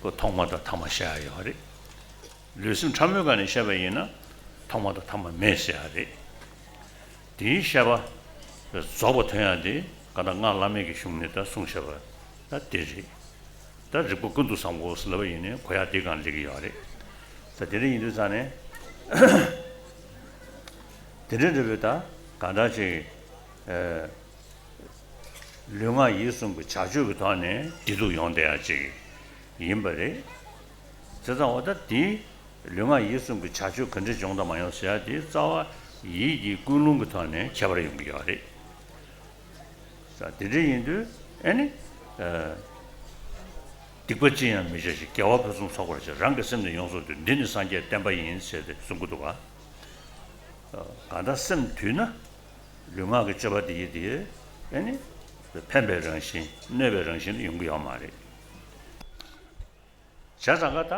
ཁོ་ཐོག་མ་དང་ཐ་མ་བཤད་ཡ་ཡོད་རེད། ལུས་སེམས་ཕྲ་མོའི་སྒང་ནས་བཤད་པ་ཡིན་ན་ཐོག་མ་དང་ཐ་མ་མེད་ཟེར་ཡ་རེད། དེའི་བཤད་པ་རྫོགས་པ་ཐོན་ཡ་དེ་ག་ད་སྔགས་བླ་མེད་ཀྱི་གཞུང་ནས་ད་གསུངས་བཞག་པ་ད་དེ་རེད། ད་རིགས་པ་ཀུན་ཏུ་བཟང་པོ་ཟེར་ལབ་པ་ཡིན་ནའི་གོ་ཡ་དེ་སྒང་སླེབས་ཀྱི་ཡོད་རེད། ད་དེ་འདྲ་ཡིན་དུས་ཙང་ནས་དེ་འདྲ་འདྲ་བའི་ད་གང་འདྲ་ཅིག་ཨེ། ལུས་ངག་ཡིད་གསུམ་གྱི་བྱ་སྤྱོད་ཀྱི་ཐོག་ནས་བདེ་སྡུག་ཡོང་བསྡད་ཡ་ཅིག་ཡིན་པ་རེད། བྱས་ཙང་འོ་ད་དེའི་ལུས་ངག་ཡིད་གསུམ་གྱི་བྱ་སྤྱོད་ག་འདྲ་བྱུང་དང་མ་བྱུང་ཟེར་ཡ་དེ་རྩ་བ་ཡིད་ཀྱི་ཀུན་སློང་གི་ཐོག་ནས་ཁྱད་པར་ཡོང་གི་ཡོད་རེད། ས་དེ་འདྲ་ཡིན་དུས་ཨེ་ནི། སྡིག་པ་ཅི་ཡང་མི་བྱ་ཞིང་། དགེ་བ་ཕུན་སུམ་ཚོགས་པར་བྱ། རང་གི་སེམས་ནི་ཡོངས་སུ་འདུལ། འདི་ནི་སངས་རྒྱས་བསྟན་པ་ཡིན་ཟེར་ཏེ་གསུང་གི་འདུག་ག་གང་ལྟར་སེམས་དུལ་ན། ལུས་ངག་གི་སྤྱོད་པ་དེ་ཡིས་དེ་ཨེ་ནི་ཕན་པའི་རང་བཞིན་གནོད་པའི་རང་བཞིན་དུ་ཡོང་གི་ཡོད་མ་རེད། བྱས་ཙང་ཀ་ད་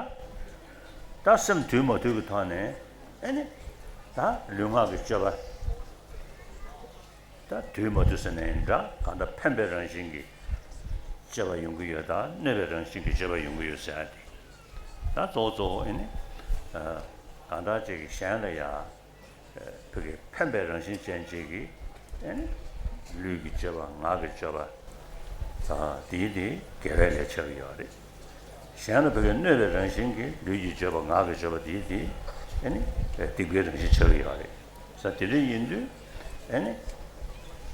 ད་སེམས་དུལ་མ་དུལ་གྱི་ཐོག་ནས་ཨེ་ནི་ད་ལུས་ངག་གི་སྤྱོད་པ་ད་དུལ་མ་དུལ་ཟེར་ནའི་འདྲ་གང་ལྟར་ཕན་པའི་རང་བཞིན་གྱི་སྤྱོད་པ་ཡོང་གི་ཡོད་ད་གནོད་པའི་རང་བཞིན་གྱི་སྤྱོད་པ་ཡོང་གི་ཡོད་ཟེར་ཡ་དེ་ད་གཙོ་བོ་གཙོ་བོ་ཨེ་ནི་གང་ལྟར་ཅིག་གཞན་ལ་ཡ། བོད་ཀྱི་ཕན་པའི་རང་བཞིན་ཅན་ཅིག་གིས་ཨེ་ནི་ལུས་ཀྱི་སྤྱོད་པ་ངག་གི་སྤྱོད་པ་དེའི་དེ་དགེ་བའི་ལས་ཆགས་ཀྱི་ཡོད་རེད། གཞན་ལ་བོད་ཀྱི་གནོད་པའི་རང་བཞིན་གྱིས་ལུས་ཀྱི་སྤྱོད་པ་ངག་གི་སྤྱོད་པ་དེའི་དེ་ཨེ་ནི་སྡིག་པའི་རང་བཞིན་ཆགས་ཀྱི་ཡོད་རེད། ས་དེ་འདྲ་ཡིན་དུས་ཨེ་ནི་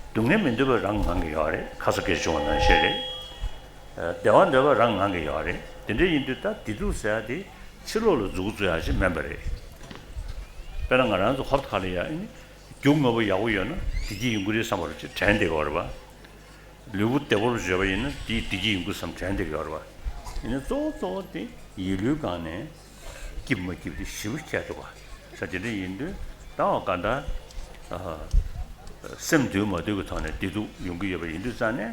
སྡུག་བསྔལ་མི་འདོད་པ་རང་ངང་གི་ཡོད་རེད། ཁ་ས་སྐད་བྱུང་བ་ནང་བཞིན་རེད། བདེ་བ་འདོད་པ་རང་ངང་གི་ཡོད་རེད། དེ་འདྲ་ཡིན་དུས་ད་བདེ་སྡུག་ཟེར་ཡ་དེ་ཕྱི་ལོགས་ལ་མཛུབ་གུ་བཙུགས་ཡ་ཞིག་མིན་པ་རེད། དཔེར་ན་ང་རང་ཚོ་ཧོབ་ཁ་ལ་ཡ་ཨེ་ནི་རྒྱུ་དངོས་པོ་ཡག་པོ་ཡོད་ན་བདེ་སྐྱིད་ཡོང་གི་རེད་བསམ་པ་རུ་ཅིག་དྲན་བསྡད་ཀྱི་ཡོད་རེད་པ། ལུས་པོ་བདེ་པོར་བཟོས་པ་ཡིན་ན་དེས་བདེ་སྐྱིད་ཡོང་གི་བསམ་དྲན་བསྡད་ཀྱི་ཡོད་རེད་པ། ཡིན་ན་གཙོ་བོ་གཙོ་བོ་དེ་ཡིད་ལུས་སྒང་ནས་སྐྱིད་མ་སྐྱིད་དེ་ཞེ་པོ་ཁྱད་འདུག་པ། ས་དེ་འདྲ་ཡིན་དུས་ད་འོ་ག་འདྲ་སེམས་དུལ་མ་དུལ་གྱི་ཐོག་ནས་བདེ་སྡུག་ཡོང་གི་ཡོད་པ་ཡིན་དུས་ཙང་ནས།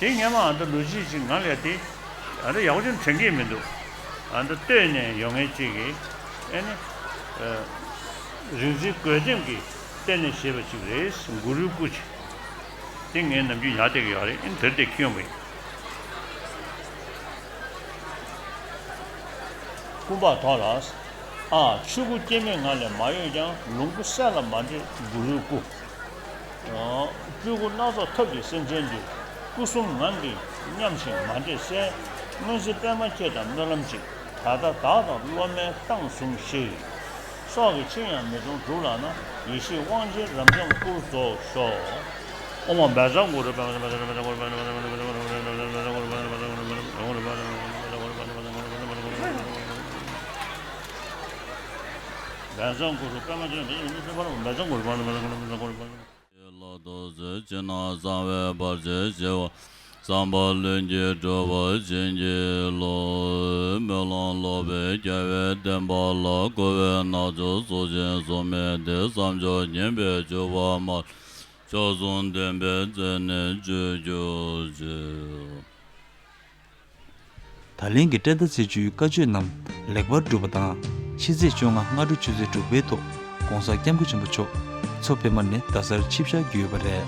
དེ་སྔོན་མ་ཨ་ད་ལོ་གཅིག་ཅིག་ང་ལ་དེ་ཨ་ད་ཡག་པོ་ཅིག་དྲན་གྱི་མི་འདུག་ཨ་ད་སྟོད་ནས་ཡོང་མཁན་ཅིག་གིས་ཨེ་ནི་རིག་འཛིན་རྒོད་ལྡེམ་གྱིས་གཏེར་ནས་བཞེས་པ་ཅིག་རེད། གུ་རུའི་སྐུ་ཅིག་དེ་ངས་ནམ་རྒྱུན་ཉར་བསྡད་ཀྱི་ཡོད་རེད། ཨེ་ནི་དེར་དེ་ཁྱེར་ཡོང་བ་ཡིན། ཀུན་འཕགས་ཐོག་ལ། ཨ། ཆོས་སྐུ་སྐྱེ་མེད་ངང་ལས་མ་གཡོས་ཀྱང་། ལོངས་སྐུ་གསལ་ལ་མ་འདྲེས་གུ་རུའི་སྐུ། སྤྲུལ་སྐུ་སྣ་ཚོགས་ཐབས་ཀྱིས་སེམས་ཅན་འདུལ། སྐུ་གསུམ་ངང་གིས་མཉམ་ཞིང་མ་འདྲེས་གསལ། སྔོན་གཟིགས་པད་མ་ཁྱེད་དང་སྨོན་ལམ་གཅིག། ད་ལྟ་བདག་དང་སློབ་མའི་མདངས་ཟུམ་ཞིག། སྲོག་གི་ཕྱིར་ཡང་མི་གཏོང་སྒྲུབ་ལགས་ན། ཡེ་ཤེས་དབང་ཆེན་རབ་འབྱམས་སྐུར་རྫོགས་ཤོག། ཨོཾ་བཛྲ་གུ་རུ། བཛྲ་གུ་རུ། ལྷ་ཐོ་ཟེར་ཕྱི་ནང་གསང་བའི་བར་ཆད་ཞི་བ། བསམ་པ་ལྷུན་གྱིས་གྲུབ་པར་བྱིན་གྱིས་རློབས། སྨོན་ལམ་ལོག་པའི་རྒྱལ་བའི་བསྟན་པ་ལ། འགོ་བའི་ནག་ཕྱོགས་སྲོག་ཆགས་སྲུང་མས་དེ། བསམ་སྦྱོར་ཉན་པས་འཇུག་པ་མ། མཆོག་གསུམ་ལྡན་པའི་མཛད་ནས་བརྗོད་གྱུར་ཅིག། ད་ལན་གྱི་བཀྲས་མཐའ་ཚེས་བཅུའི་བཀའ་ཆོས་རྣམས་ལེགས་པར་གྲུབ་པ་དང་། ཕྱི་ཚེས་བཅོ་ལྔ་སྔ་དྲོ་ཆུ་ཚོད་དྲུག་པའི་ཐོག་༸གོང་ས་༸སྐྱབས་མགོན་ཆེན་པོ་མཆོག་མཚོ་པདྨ་ནས་རྡ་སར་ཆིབས་ཞགས་བརྒྱུད་ཡོད་པ་རེད།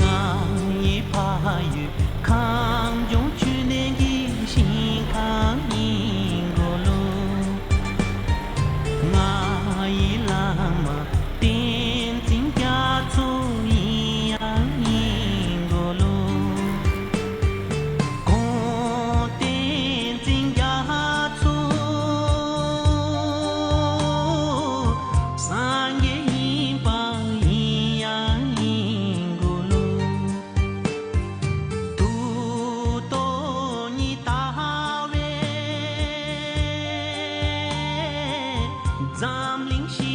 ང་ཡི་ཕ་ཡུལ་ཁམས་ལྗོངས་ཆོས་ལྡན་གྱི་ཞིང་ཁམས་ཡིན་དགོས་ལོ། ང་ཡི་བླ་མ་བསྟན་འཛིན་རྒྱ་མཚོ་ཡིན་ཡང་ཡིན་དགོས་ལོ། ཁོང་བསྟན་འཛིན་རྒྱ་མཚོ་སངས་རྒྱས་ཡིན་པ་ཡིན་ཡང་ཡིན་དགོས་ལོ། དུས་སྟོན་ཉི་ཟླ་བས་འཛམ་གླིང་ཞི་